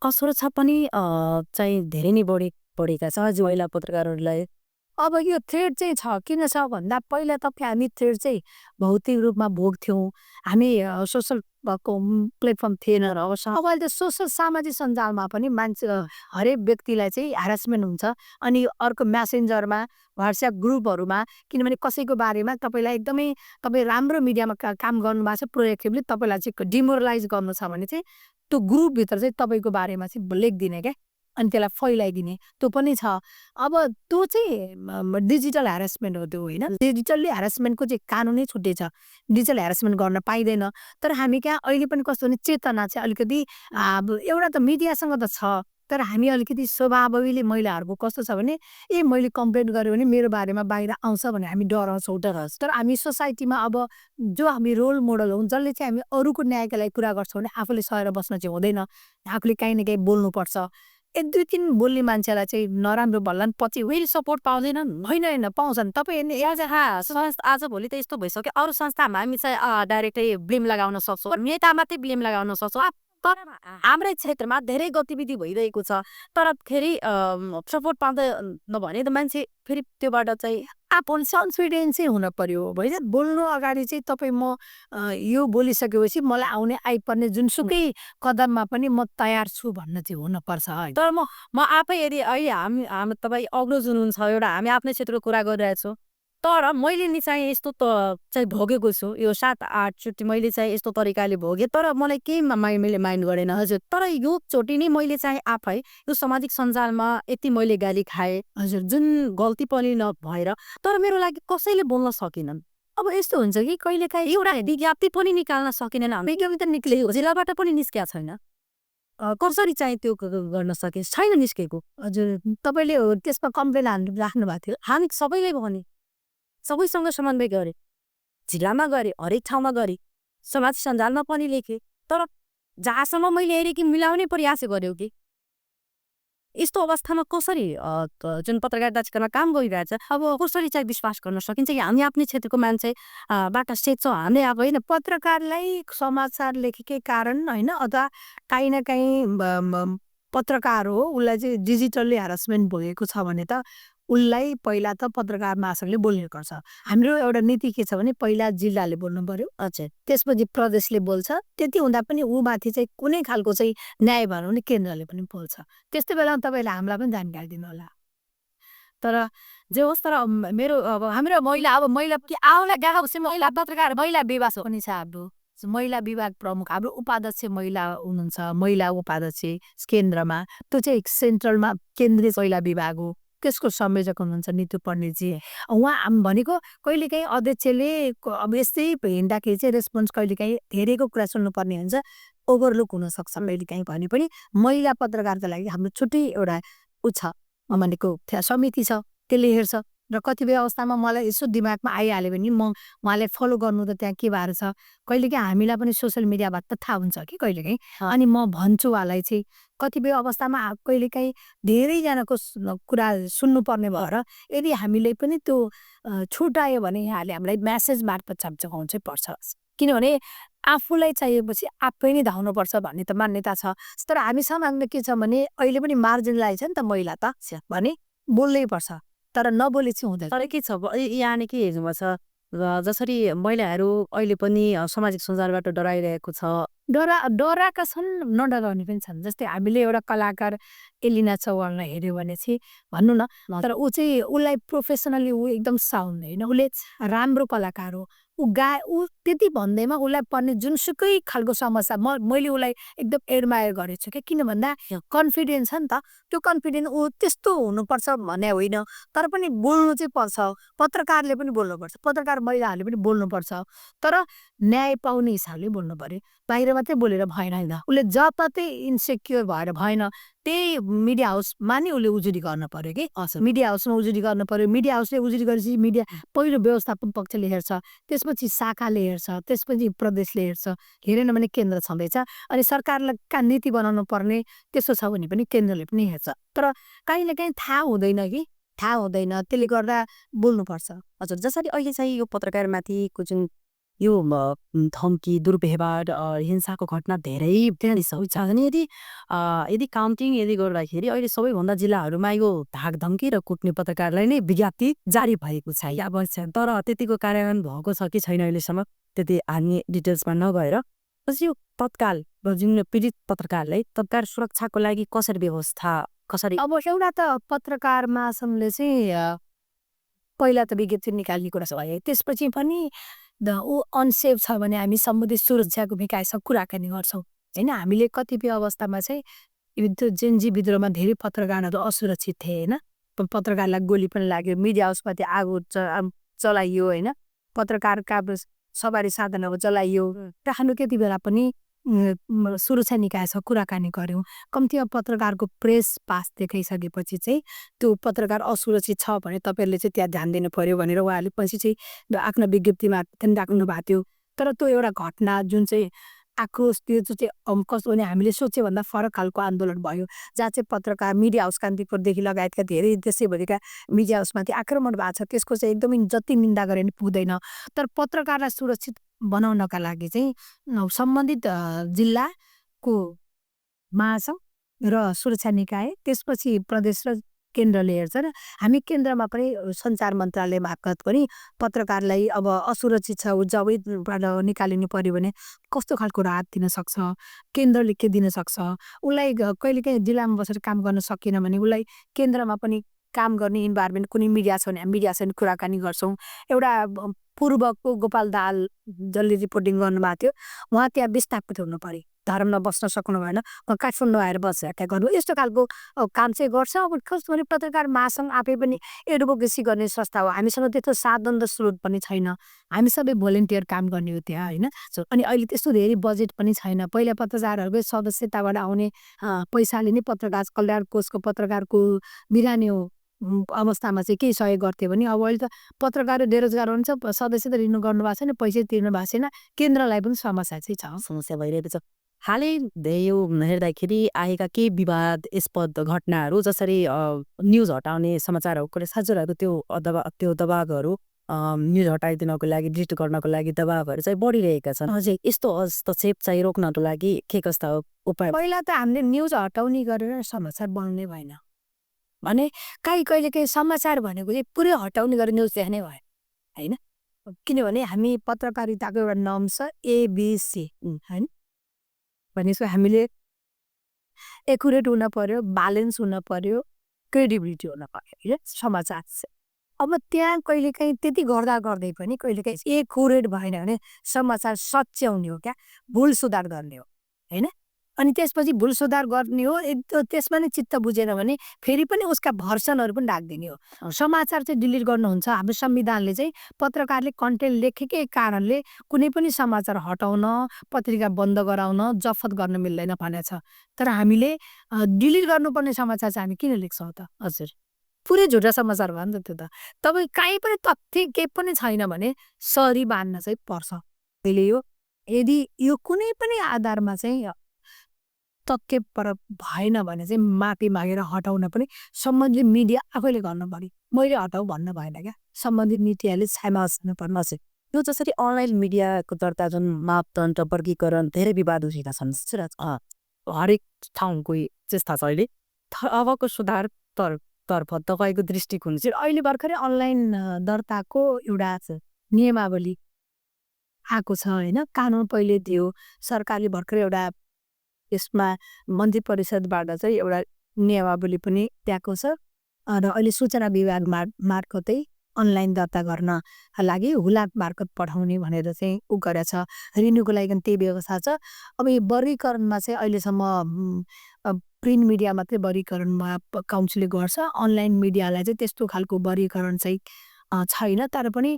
असुरक्षा पनि चाहिँ धेरै नै बढेका छ महिला पत्रकारहरूलाई। अब यो थ्रेड चाहिँ छ, किन छ भन्दा पहिला त हामी थ्रेड चाहिँ भौतिक रूपमा भोग्थ्यौँ, हामी सोसल प्लेटफर्म थिएन र अब अहिले त सोसल सामाजिक सञ्जालमा पनि मान्छे हरेक व्यक्तिलाई चाहिँ ह्यारासमेन्ट हुन्छ। अनि अर्को म्यासेन्जरमा व्हाट्सएप ग्रुपहरूमा, किनभने कसैको बारेमा तपाईलाई एकदमै तपाईँ राम्रो मिडियामा काम गर्नुभएको छ, प्रोएक्टिभली तपाईँलाई चाहिँ डिमोरलाइज गर्नु छ भने चाहिँ त्यो ग्रुपभित्र चाहिँ तपाईँको बारेमा चाहिँ लेखिदिने क्या, अनि त्यसलाई फैलाइदिने, त्यो पनि छ। अब त्यो चाहिँ डिजिटल ह्यारासमेन्ट हो त्यो होइन। डिजिटल्ली ह्यारासमेन्टको चाहिँ कानुनै छुट्टै छ, डिजिटल ह्यारासमेन्ट गर्न पाइँदैन। तर हामी कहाँ अहिले पनि कस्तो भने चेतना चाहिँ अलिकति एउटा त मिडियासँग त छ, तर हामी अलिकति स्वभावैले महिलाहरूको कस्तो छ भने मैले कम्प्लेन गरेँ भने मेरो बारेमा बाहिर आउँछ भने हामी डराउँछौँ। तर हामी सोसाइटीमा अब जो हामी रोल मोडल हौँ, जसले चाहिँ हामी अरूको न्यायका लागि कुरा गर्छौँ भने आफूले सहेर बस्न चाहिँ हुँदैन, आफूले काहीँ न काहीँ बोल्नुपर्छ। 1-2-3 बोल्ने मान्छेलाई चाहिँ नराम्रो भन्लान् पछि वेल सपोर्ट पाउँदैनन्, होइन पाउँछन्। तपाईँ आज भोलि त यस्तो भइसक्यो, अरू संस्थामा हामी चाहिँ डाइरेक्टै ब्लेम लगाउन सक्छौँ, नेता मात्रै ब्लेम लगाउन सक्छौँ। तर हाम्रै क्षेत्रमा धेरै गतिविधि भइरहेको छ, तर फेरि सपोर्ट पाउँदैन भने त मान्छे फेरि त्योबाट चाहिँ आफू कन्फिडेन्सै हुन पर्यो भैया। बोल्नु अगाडि चाहिँ तपाईँ म यो बोलिसकेपछि मलाई आइपर्ने जुनसुकै कदममा पनि म तयार छु भन्न चाहिँ हुनपर्छ। तर म आफै यदि अहिले हामी तपाईँ अग्लो जुन हुन्छ एउटा हामी आफ्नै क्षेत्रको कुरा गरिरहेछौँ, तर मैले नि चाहिँ यस्तो त चाहिँ भोगेको छु, यो 7-8 चोटि मैले चाहिँ यस्तो तरिकाले भोगेँ, तर मलाई केही मैले माइन्ड गरेन हजुर। तर यो चोटि नै मैले चाहिँ आफै यो सामाजिक सञ्जालमा यति मैले गाली खाएँ हजुर, जुन गल्ती पनि नभएर, तर मेरो लागि कसैले बोल्न सकेनन्। अब यस्तो हुन्छ कि कहिलेकाहीँ एउटा विज्ञप्ति पनि निकाल्न सकिँदैन, विज्ञप्ति त निक्लेको जिल्लाबाट पनि निस्किया छैन, कसरी चाहिँ त्यो गर्न सके छैन निस्केको। हजुर, तपाईँले त्यसमा कम्प्लेन राख्नु भएको थियो? हामी सबैले भने, सबैसँग समन्वय गरे, जिल्लामा गरे, हरेक ठाउँमा गरे, समाज सञ्जालमा पनि लेखे, तर जहाँसम्म मैले हेरेँ कि मिलाउने प्रयास गर्यो कि यस्तो अवस्थामा कसरी जुन पत्रकारिता क्षेत्रमा काम गरिरहेछ अब कसरी चाहिँ विश्वास गर्न सकिन्छ कि हामी आफ्नै क्षेत्रको मान्छे बाट सेक्छौँ। हामीले अब होइन पत्रकारलाई समाचार लेखेकै कारण होइन, अथवा काहीँ न काहीँ पत्रकार हो उसलाई चाहिँ डिजिटल्ली ह्यारासमेन्ट भोगेको छ भने त उसलाई पहिला त पत्रकार महासंघले बोल्नुपर्छ। हाम्रो एउटा नीति के छ भने पहिला जिल्लाले बोल्नु पर्यो, अच्छा त्यसपछि प्रदेशले बोल्छ। त्यति हुँदा पनि ऊमाथि चाहिँ कुनै खालको चाहिँ न्याय भएन भने केन्द्रले पनि बोल्छ। त्यस्तो बेलामा तपाईँले हामीलाई पनि जानकारी दिनुहोला। तर जे होस् तर मेरो अब हाम्रो महिला कि आउला गएको चाहिँ महिला पत्रकार महिला विभाग पनि छ हाम्रो महिला विभाग प्रमुख हाम्रो उपाध्यक्ष महिला हुनुहुन्छ, महिला उपाध्यक्ष केन्द्रमा। त्यो चाहिँ सेन्ट्रलमा केन्द्रीय महिला विभाग हो, त्यसको संयोजक हुनुहुन्छ नितु पण्डितजी। उहाँ भनेको कहिलेकाहीँ अध्यक्षले अब यस्तै हिँड्दाखेरि चाहिँ रेस्पोन्स कहिलेकाहीँ धेरैको कुरा सुन्नुपर्ने हुन्छ, ओभरलुक हुनसक्छ कहिलेकाहीँ भने पनि। महिला पत्रकारको लागि हाम्रो छुट्टै एउटा ऊ छ भनेको समिति छ, त्यसले हेर्छ। र कतिपय अवस्थामा मलाई यसो दिमागमा आइहाल्यो भने उहाँलाई फलो गर्नु त त्यहाँ के भएर छ, कहिलेकाहीँ हामीलाई पनि सोसियल मिडियाबाट त थाहा हुन्छ कि कहिलेकाहीँ। अनि म भन्छु उहाँलाई चाहिँ कतिपय अवस्थामा कहिलेकाहीँ धेरैजनाको कुरा सुन्नुपर्ने भएर यदि हामीले पनि त्यो छुटायो भने यहाँले हामीलाई म्यासेज मार्फत चगाउनु चाहिँ पर्छ। किनभने आफूलाई चाहिएपछि आफै नै धाउनुपर्छ भन्ने त मान्यता छ। तर हामीसँग के छ भने अहिले पनि मार्जिनलाइज छ नि त महिला त भने बोल्नै पर्छ, तर नबोले चाहिँ हुँदैन। तर के छ यहाँ के हेर्नुमा छ जसरी महिलाहरू अहिले पनि सामाजिक सञ्जालबाट डराइरहेको छ, डराएका छन्, नडराउने पनि छन्। जस्तै हामीले एउटा कलाकार एलिना चौहानलाई हेऱ्यो भने चाहिँ भन्नु न, तर ऊ चाहिँ उसलाई प्रोफेसनली ऊ एकदम साउन्ड होइन, उसले राम्रो कलाकार हो। ऊ त्यति भन्दैमा उसलाई पर्ने जुनसुकै खालको समस्या मैले उसलाई एकदम एडमायर गरेको छु क्या। किन भन्दा कन्फिडेन्स छ नि त, त्यो कन्फिडेन्स ऊ त्यस्तो हुनुपर्छ भन्ने होइन, तर पनि बोल्नु चाहिँ पर्छ। पत्रकारले पनि बोल्नुपर्छ, पत्रकार महिलाहरूले पनि बोल्नुपर्छ, तर न्याय पाउने हिसाबले बोल्नु पर्यो। बाहिर मात्रै बोलेर भएन होइन, उसले जतातै इन्सेक्योर भएर भएन, त्यही मिडिया हाउसमा नि उसले उजुरी गर्न पर्यो कि। मिडिया हाउसमा उजुरी गर्न पर्यो, मिडिया हाउसले उजुरी गरेपछि मिडिया पहिलो व्यवस्थापन पक्षले हेर्छ, त्यसपछि शाखाले हेर्छ, त्यसपछि प्रदेशले हेर्छ, हेरेन भने केन्द्र छँदैछ। अनि सरकारका नीति बनाउनु पर्ने त्यस्तो छ भने पनि केन्द्रले पनि हेर्छ। तर कहिलेकाहीँ थाहा हुँदैन कि, थाहा हुँदैन, त्यसले गर्दा बोल्नुपर्छ। हजुर जसरी अहिले चाहिँ यो पत्रकारमाथिको जुन यो धम्की दुर्व्यवहार हिंसाको घटना धेरै छ भने यदि काउन्टिङ गर्दाखेरि अहिले सबैभन्दा जिल्लाहरूमा यो धाक धम्की र कुट्ने पत्रकारलाई नै विज्ञप्ति जारी भएको छ। तर त्यतिको कार्यान्वयन भएको छ कि छैन अहिलेसम्म त्यति हामी डिटेल्समा नगएर यो तत्काल जुन पीडित पत्रकारलाई तत्काल सुरक्षाको लागि कसरी व्यवस्था कसरी। अब एउटा त पत्रकार महासंघले चाहिँ पहिला त विज्ञप्ति निकाल्ने कुरा भयो, त्यसपछि पनि ऊ अनसेफ छ भने हामी सम्बन्धित सुरक्षाको विकाससँग कुराकानी गर्छौँ होइन। हामीले कतिपय अवस्थामा चाहिँ त्यो जेनजी विद्रोहमा धेरै पत्रकारहरू असुरक्षित थिए होइन, पत्रकारलाई गोली पनि लाग्यो, मिडिया हाउसमाथि आगो चलाइयो होइन, पत्रकारका सवारी साधनहरू चलाइयो। र हाम्रो त्यति बेला पनि सुरक्षा निकायसँग कुराकानी गऱ्यौँ। कम्तीमा पत्रकारको प्रेस पास देखाइसकेपछि चाहिँ त्यो पत्रकार असुरक्षित छ भने तपाईँहरूले चाहिँ त्यहाँ ध्यान दिनु पर्यो भनेर उहाँहरूले पछि चाहिँ आफ्नो विज्ञप्तिमा राख्नु भएको थियो। तर त्यो एउटा घटना जुन चाहिँ आक्रोश त्यो चाहिँ कस्तो भने हामीले सोच्यो भन्दा फरक खालको आन्दोलन भयो, जहाँ चाहिँ पत्रकार मिडिया हाउस कान्तिपुरदेखि लगायतका धेरै देशैभरिका मिडिया हाउसमाथि आक्रमण भएको छ। त्यसको चाहिँ एकदमै जति निन्दा गरे पनि पुग्दैन। तर पत्रकारलाई सुरक्षित बनाउनका लागि चाहिँ सम्बन्धित जिल्लाको महासंघ र सुरक्षा निकाय, त्यसपछि प्रदेश र केन्द्रले हेर्छ। र हामी केन्द्रमा पनि सञ्चार मन्त्रालय मार्फत पनि पत्रकारलाई अब असुरक्षित छ ऊ जबैबाट निकालिनु पर्यो भने कस्तो खालको राहत दिन सक्छ, केन्द्रले के दिन सक्छ, उसलाई कहिलेकाहीँ जिल्लामा बसेर काम गर्न सकेन भने उसलाई केन्द्रमा पनि काम गर्ने इन्भाइरोमेन्ट कुनै मिडिया छ भने मिडियासँग कुराकानी गर्छौँ। एउटा पूर्वको गोपाल दाहाल जसले रिपोर्टिङ गर्नुभएको थियो, उहाँ त्यहाँ विस्थापित हुनु पर्यो, धर्ममा बस्न सक्नु भएन, काठमाडौँ आएर बसेर गर्नु, यस्तो खालको काम चाहिँ गर्छ। अब कस्तो भने पत्रकार महासंघ आफै पनि एडभोकेसी गर्ने संस्था हो, हामीसँग त्यस्तो साधन र स्रोत पनि छैन, हामी सबै भोलिन्टियर काम गर्ने हो त्यहाँ होइन। अनि अहिले त्यस्तो धेरै बजेट पनि छैन। पहिला पत्रकारहरूको सदस्यताबाट आउने पैसाले नै पत्रकार कल्याण कोषको पत्रकारको बिरानी हो अवस्थामा चाहिँ केही सहयोग गर्थ्यो भने अब अहिले त पत्रकार बेरोजगार हुन्छ, सदस्य त रिन्यू गर्नु भएको छैन, पैसा तिर्नु भएको छैन, केन्द्रलाई पनि समस्या चाहिँ छ, समस्या भइरहेको छ। हालै यो हेर्दाखेरि आएका केही विवादास्पद घटनाहरू जसरी न्युज हटाउने समाचारहरूको हजुरहरू त्यो दबावहरू न्युज हटाइदिनको लागि डिलिट गर्नको लागि दबावहरू चाहिँ बढिरहेका छन्। अझै यस्तो हस्तक्षेप चाहिँ रोक्नको लागि के कस्ता उपाय? पहिला त हामीले न्युज हटाउने गरेर समाचार बन्ने भएन, भने कहिलेकाहीँ समाचार भनेको चाहिँ पुरै हटाउने गरेर न्युज देख्ने भयो होइन किनभने हामी पत्रकारिताको एउटा नाम छ एबिसी होइन भनेपछि हामीले एकुरेट हुन पर्यो ब्यालेन्स हुन पर्यो क्रेडिबिलिटी हुन पर्यो होइन समाचार चाहिँ अब त्यहाँ कहिलेकाहीँ त्यति गर्दा गर्दै पनि कहिलेकाहीँ एकुरेट भएन भने समाचार सच्याउने हो क्या भुल सुधार गर्ने हो होइन अनि त्यसपछि भुल सुधार गर्ने हो त्यसमा नै चित्त बुझेन भने फेरि पनि उसका भर्सनहरू पनि राखिदिने हो समाचार चाहिँ डिलिट गर्नुहुन्छ हाम्रो संविधानले चाहिँ पत्रकारले कन्टेन्ट लेखेकै कारणले कुनै पनि समाचार हटाउन पत्रिका बन्द गराउन जफत गर्न मिल्दैन भनेको छ तर हामीले डिलिट गर्नुपर्ने समाचार चाहिँ हामी किन लेख्छौँ त हजुर पुरै झुटा समाचार भयो नि त त्यो त तपाईँ कहीँ पनि तथ्य केही पनि छैन भने सरी बाँध्न चाहिँ पर्छ अहिले यो यदि यो कुनै पनि आधारमा चाहिँ तथ्य पर भएन भने चाहिँ माफी मागेर हटाउन पनि सम्बन्धित मिडिया आफैले गर्नु पर्यो मैले हटाउ भन्न भएन क्या सम्बन्धित मिडियाले क्षमा पर्न चाहिँ यो जसरी अनलाइन मिडियाको दर्ता जुन मापदण्ड वर्गीकरण धेरै विवाद उठेका छन् हरेक ठाउँको चेष्टा छ अहिले अबको सुधार तर्फ तपाईँको दृष्टिकोण चाहिँ अहिले भर्खरै अनलाइन दर्ताको एउटा नियमावली आएको छ होइन कानुन पहिले दियो सरकारले भर्खरै एउटा यसमा मन्त्री परिषदबाट चाहिँ एउटा नियमावली पनि दिएको छ र अहिले सूचना विभाग मार्फतै अनलाइन दर्ता गर्न लागि हुलाक मार्फत पठाउने भनेर चाहिँ उ गरेछ रिन्यूको लागि त्यही व्यवस्था छ अब यो वर्गीकरणमा चाहिँ अहिलेसम्म प्रिन्ट मिडिया मात्रै वर्गीकरणमा काउन्सिलले गर्छ अनलाइन मिडियालाई चाहिँ त्यस्तो खालको वर्गीकरण चाहिँ छैन तर पनि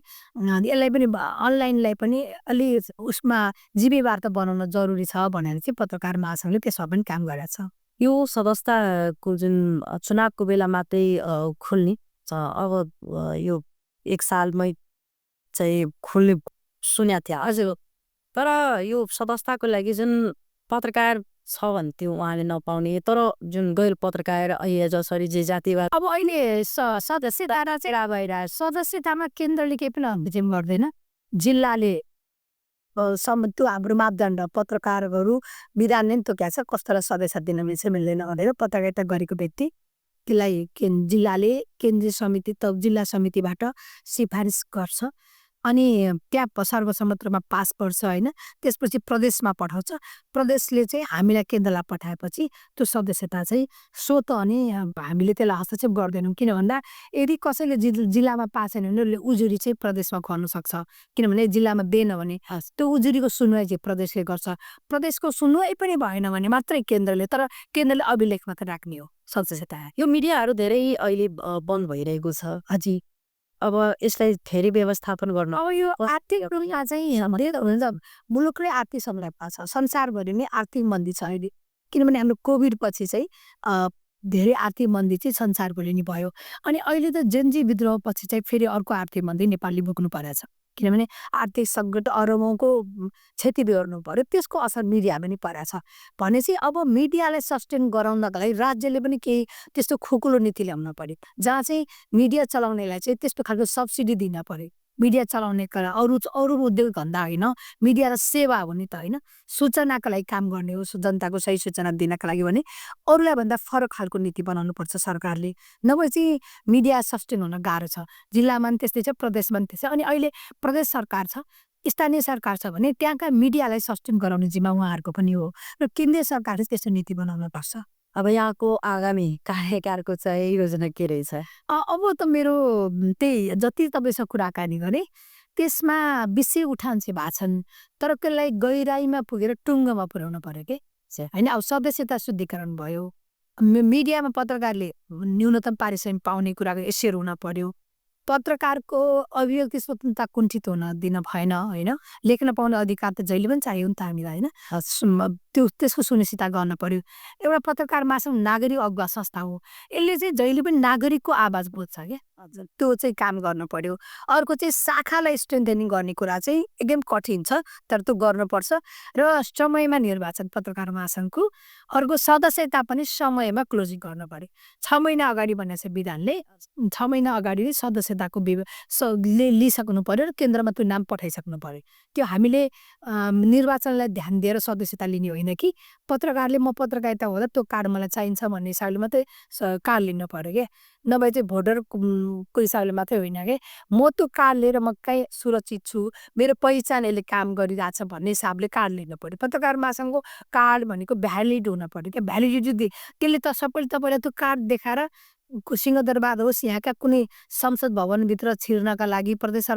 यसलाई पनि अनलाइनलाई पनि अलि उसमा जिम्मेवार त बनाउन जरुरी छ भनेर चाहिँ पत्रकार महासङ्घले त्यसमा पनि काम गरेको छ यो सदस्यताको जुन चुनावको बेला मात्रै खुल्ने अब यो 1 सालमै चाहिँ खुल्ने सुनेको थियो हजुर तर यो सदस्यताको लागि जुन पत्रकार छ भन्थ्यो उहाँले नपाउने तर जुन गैर पत्रकार अहिले जसरी जे जातिवाद अब अहिले सदस्यता चाहिँ भइरहेको सदस्यतामा केन्द्रले केही पनि हस्तक्षेप गर्दैन जिल्लाले त्यो हाम्रो मापदण्ड पत्रकारहरू विधान नै तोक्याएको छ कस्तोलाई सदस्य दिन मिल्छ मिल्दैन भनेर पत्रकारिता गरेको व्यक्ति त्यसलाई जिल्लाले केन्द्रीय समिति त जिल्ला समितिबाट सिफारिस गर्छ अनि त्यहाँ सर्वसम्मतमा पास पर्छ होइन त्यसपछि प्रदेशमा पठाउँछ प्रदेशले चाहिँ हामीलाई केन्द्रलाई पठाएपछि त्यो सदस्यता चाहिँ स्वत अनि हामीले त्यसलाई हस्तक्षेप गर्दैनौँ किन भन्दा यदि कसैले जिल्लामा पास छैन भने उसले उजुरी चाहिँ प्रदेशमा गर्नु सक्छ किनभने जिल्लामा दिएन भने त्यो उजुरीको सुनवाई चाहिँ प्रदेशले गर्छ प्रदेशको सुनवाई पनि भएन भने मात्रै केन्द्रले तर केन्द्रले अभिलेख मात्र राख्ने हो सदस्यता यो मिडियाहरू धेरै अहिले बन्द भइरहेको छ हजुर अब यसलाई फेरि व्यवस्थापन गर्न अब यो आर्थिक रूपमा चाहिँ मुलुकले आर्थिक सङ्कट छ संसारभरि नै आर्थिक मन्दी छ अहिले किनभने हाम्रो कोभिड पछि चाहिँ धेरै आर्थिक मन्दी चाहिँ संसारभरि नै भयो अनि अहिले त जेनजी विद्रोह पछि चाहिँ फेरि अर्को आर्थिक मन्दी नेपालले भोग्नु परेछ किनभने आर्थिक सङ्कट अरबौँको क्षति बेहोर्नु पर्यो त्यसको असर मिडिया पनि परेछ भनेपछि अब मिडियालाई सस्टेन गराउनका लागि राज्यले पनि केही त्यस्तो खुकुलो नीति ल्याउन पर्यो जहाँ चाहिँ मिडिया चलाउनेलाई चाहिँ त्यस्तो खालको सब्सिडी दिन पर्यो मिडिया चलाउने अरू उद्योग धन्दा होइन मिडिया र सेवा हो नि त होइन सूचनाको लागि काम गर्ने हो जनताको सही सूचना दिनका लागि भने अरूलाई भन्दा फरक खालको नीति बनाउनु पर्छ सरकारले नभए चाहिँ मिडिया सस्टेन हुन गाह्रो छ जिल्लामा पनि त्यस्तै छ प्रदेशमा पनि त्यस्तै अनि अहिले प्रदेश सरकार छ स्थानीय सरकार छ भने त्यहाँका मिडियालाई सस्टेन गराउने जिम्मा उहाँहरूको पनि हो र केन्द्रीय सरकारले त्यस्तो नीति बनाउनु पर्छ अब यहाँको आगामी कार्यकालको चाहिँ योजना के रहेछ अब त मेरो त्यही जति तपाईँसँग कुराकानी गरेँ त्यसमा विषय उठान चाहिँ भएको छन् तर त्यसलाई गहिराइमा पुगेर टुङ्गोमा पुर्याउनु पर्यो कि होइन अब सदस्यता शुद्धिकरण भयो मिडियामा पत्रकारले न्यूनतम पारिश्रमिक पाउने कुराको एसेर हुन पर्यो पत्रकारको अभिव्यक्ति स्वतन्त्रता कुण्ठित हुन दिन भएन होइन लेख्न पाउने अधिकार त जहिले पनि चाहियो नि त हामीलाई होइन त्यसको सुनिश्चितता गर्न पर्यो एउटा पत्रकार महासङ्घ नागरिक अगुवा संस्था हो यसले चाहिँ जहिले पनि नागरिकको आवाज बुझ्छ क्या त्यो चाहिँ काम गर्नु पर्यो अर्को चाहिँ शाखालाई स्ट्रेन्थनिङ गर्ने कुरा चाहिँ एकदम कठिन छ तर त्यो गर्नुपर्छ र समयमा निर्वाचन पत्रकार महासङ्घको अर्को सदस्यता पनि समयमा क्लोजिङ गर्नु पर्यो 6 महिना अगाडि बनेको छ विधानले 6 महिना अगाडि सदस्यताको लिइसक्नु पर्यो र केन्द्रमा त्यो नाम पठाइसक्नु पर्यो त्यो हामीले निर्वाचनलाई ध्यान दिएर सदस्यता लिने होइन होइन कि पत्रकारले म पत्रकारिता हुँदा त्यो कार्ड मलाई चाहिन्छ भन्ने हिसाबले मात्रै कार्ड लिनु पर्यो क्या नभए चाहिँ भोटरको हिसाबले मात्रै होइन क्या म त्यो कार्ड लिएर म कहीँ सुरक्षित छु मेरो पहिचान यसले काम गरिरहेछ भन्ने हिसाबले कार्ड लिनु पर्यो पत्रकार महासङ्घको कार्ड भनेको भ्यालिड हुन पर्यो क्या भ्यालिडिटी त्यसले त सबैले तपाईँलाई त्यो कार्ड देखाएर सिंहदरबार होस् यहाँका कुनै संसद भवनभित्र छिर्नका लागि प्रदेश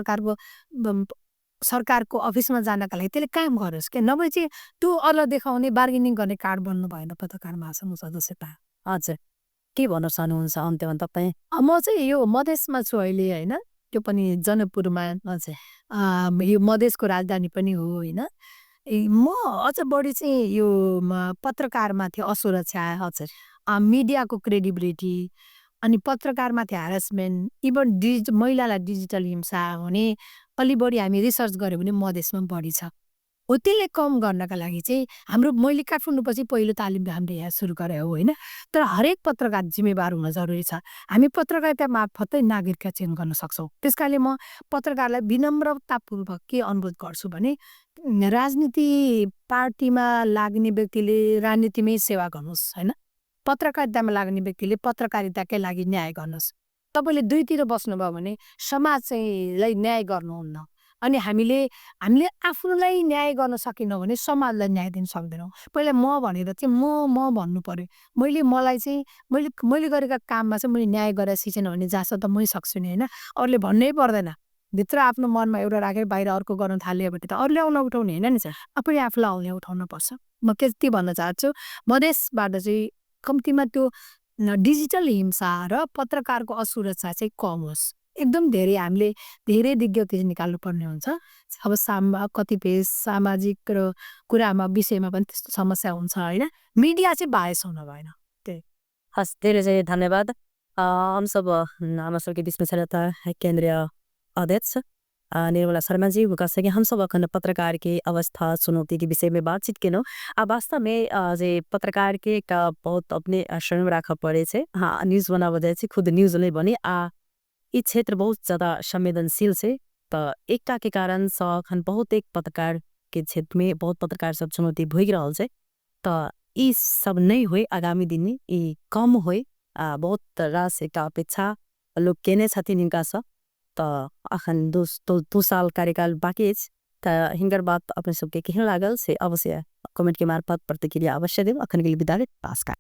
सरकारको अफिसमा जानका लागि त्यसले काम गरोस् क्या नभए चाहिँ त्यो अरूलाई देखाउने बार्गेनिङ गर्ने कार्ड बन्नु भएन पत्रकार महासङ्घ सदस्यता हजुर के भन्न चाहनुहुन्छ अन्त्यमा तपाईँ म चाहिँ यो मधेसमा छु अहिले होइन त्यो पनि जनकपुरमा हजुर यो मधेसको राजधानी पनि हो होइन म अझ बढी चाहिँ यो पत्रकारमाथि असुरक्षा हजुर मिडियाको क्रेडिबिलिटी अनि पत्रकारमाथि ह्यारेसमेन्ट इभन महिलालाई डिजिटल हिंसा हुने अलि बढी हामी रिसर्च गऱ्यौँ भने मधेसमा बढी छ हो त्यसले कम गर्नका लागि चाहिँ हाम्रो मैले काठमाडौँपछि पहिलो तालिम हामीले यहाँ सुरु गरे हो होइन तर हरेक पत्रकार जिम्मेवार हुन जरुरी छ हामी पत्रकारिता मार्फतै नागरिकता चयन गर्न सक्छौँ त्यस कारणले म पत्रकारलाई विनम्रतापूर्वक के अनुरोध गर्छु भने राजनीति पार्टीमा लाग्ने व्यक्तिले राजनीतिमै सेवा गर्नुहोस् होइन पत्रकारितामा लाग्ने व्यक्तिले पत्रकारिताकै लागि न्याय गर्नुहोस् तपाईँले दुईतिर बस्नुभयो भने समाज चाहिँलाई न्याय गर्नुहुन्न अनि हामीले आफूलाई न्याय गर्न सकेनौँ भने समाजलाई न्याय दिन सक्दैनौँ पहिला म भनेर चाहिँ म भन्नु पर्यो मलाई चाहिँ मैले गरेका काममा चाहिँ मैले न्याय गरेर सिकेन भने जहाँसम्म त मै सक्छु नि होइन अरूले भन्नै पर्दैन भित्र आफ्नो मनमा एउटा राखेर बाहिर अर्को गर्न थाल्यो भने त अरूले आउन उठाउने होइन नि सर आफूले आफूलाई आउने उठाउनु पर्छ म के भन्न चाहन्छु मधेसबाट चाहिँ कम्तीमा त्यो डिजिटल हिंसा र पत्रकारको असुरक्षा चाहिँ कम होस् एकदम धेरै हामीले धेरै विज्ञप्ति निकाल्नु पर्ने हुन्छ अब कतिपय सामाजिक र कुरामा विषयमा पनि त्यस्तो समस्या हुन्छ होइन मिडिया चाहिँ बायस हुन भएन त्यही हस् धेरै चाहिँ धन्यवाद हम सब हमारे सबके बीच में रहता है केंद्रीय अध्यक्ष निर्मला शर्मा जी वो कह सके हम सब अखंड पत्रकार की अवस्था चुनौती के विषय में बातचीत केनौ वास्तव में जे पत्रकार के एक बहुत अपने शरण में राख पड़े छे हाँ न्यूज बना बजाय छे खुद न्यूज नहीं बनी ये क्षेत्र बहुत ज़्यादा संवेदनशील से तो एकता के कारण सखन बहुत एक पत्रकार के क्षेत्र में बहुत पत्रकार सब चुनौती भोग रहा है तो ये सब नहीं हुए आगामी दिन में ये कम हुए बहुत रास एक अपेक्षा लोग केने छथि निका छ तो अखन दो साल कार्यकाल बाकी त हिंगर बात अपने सबके केहन लागल से अवश्य कमेंट के मार्फत प्रतिक्रिया अवश्य देव अखन के लिए विदा नमस्कार।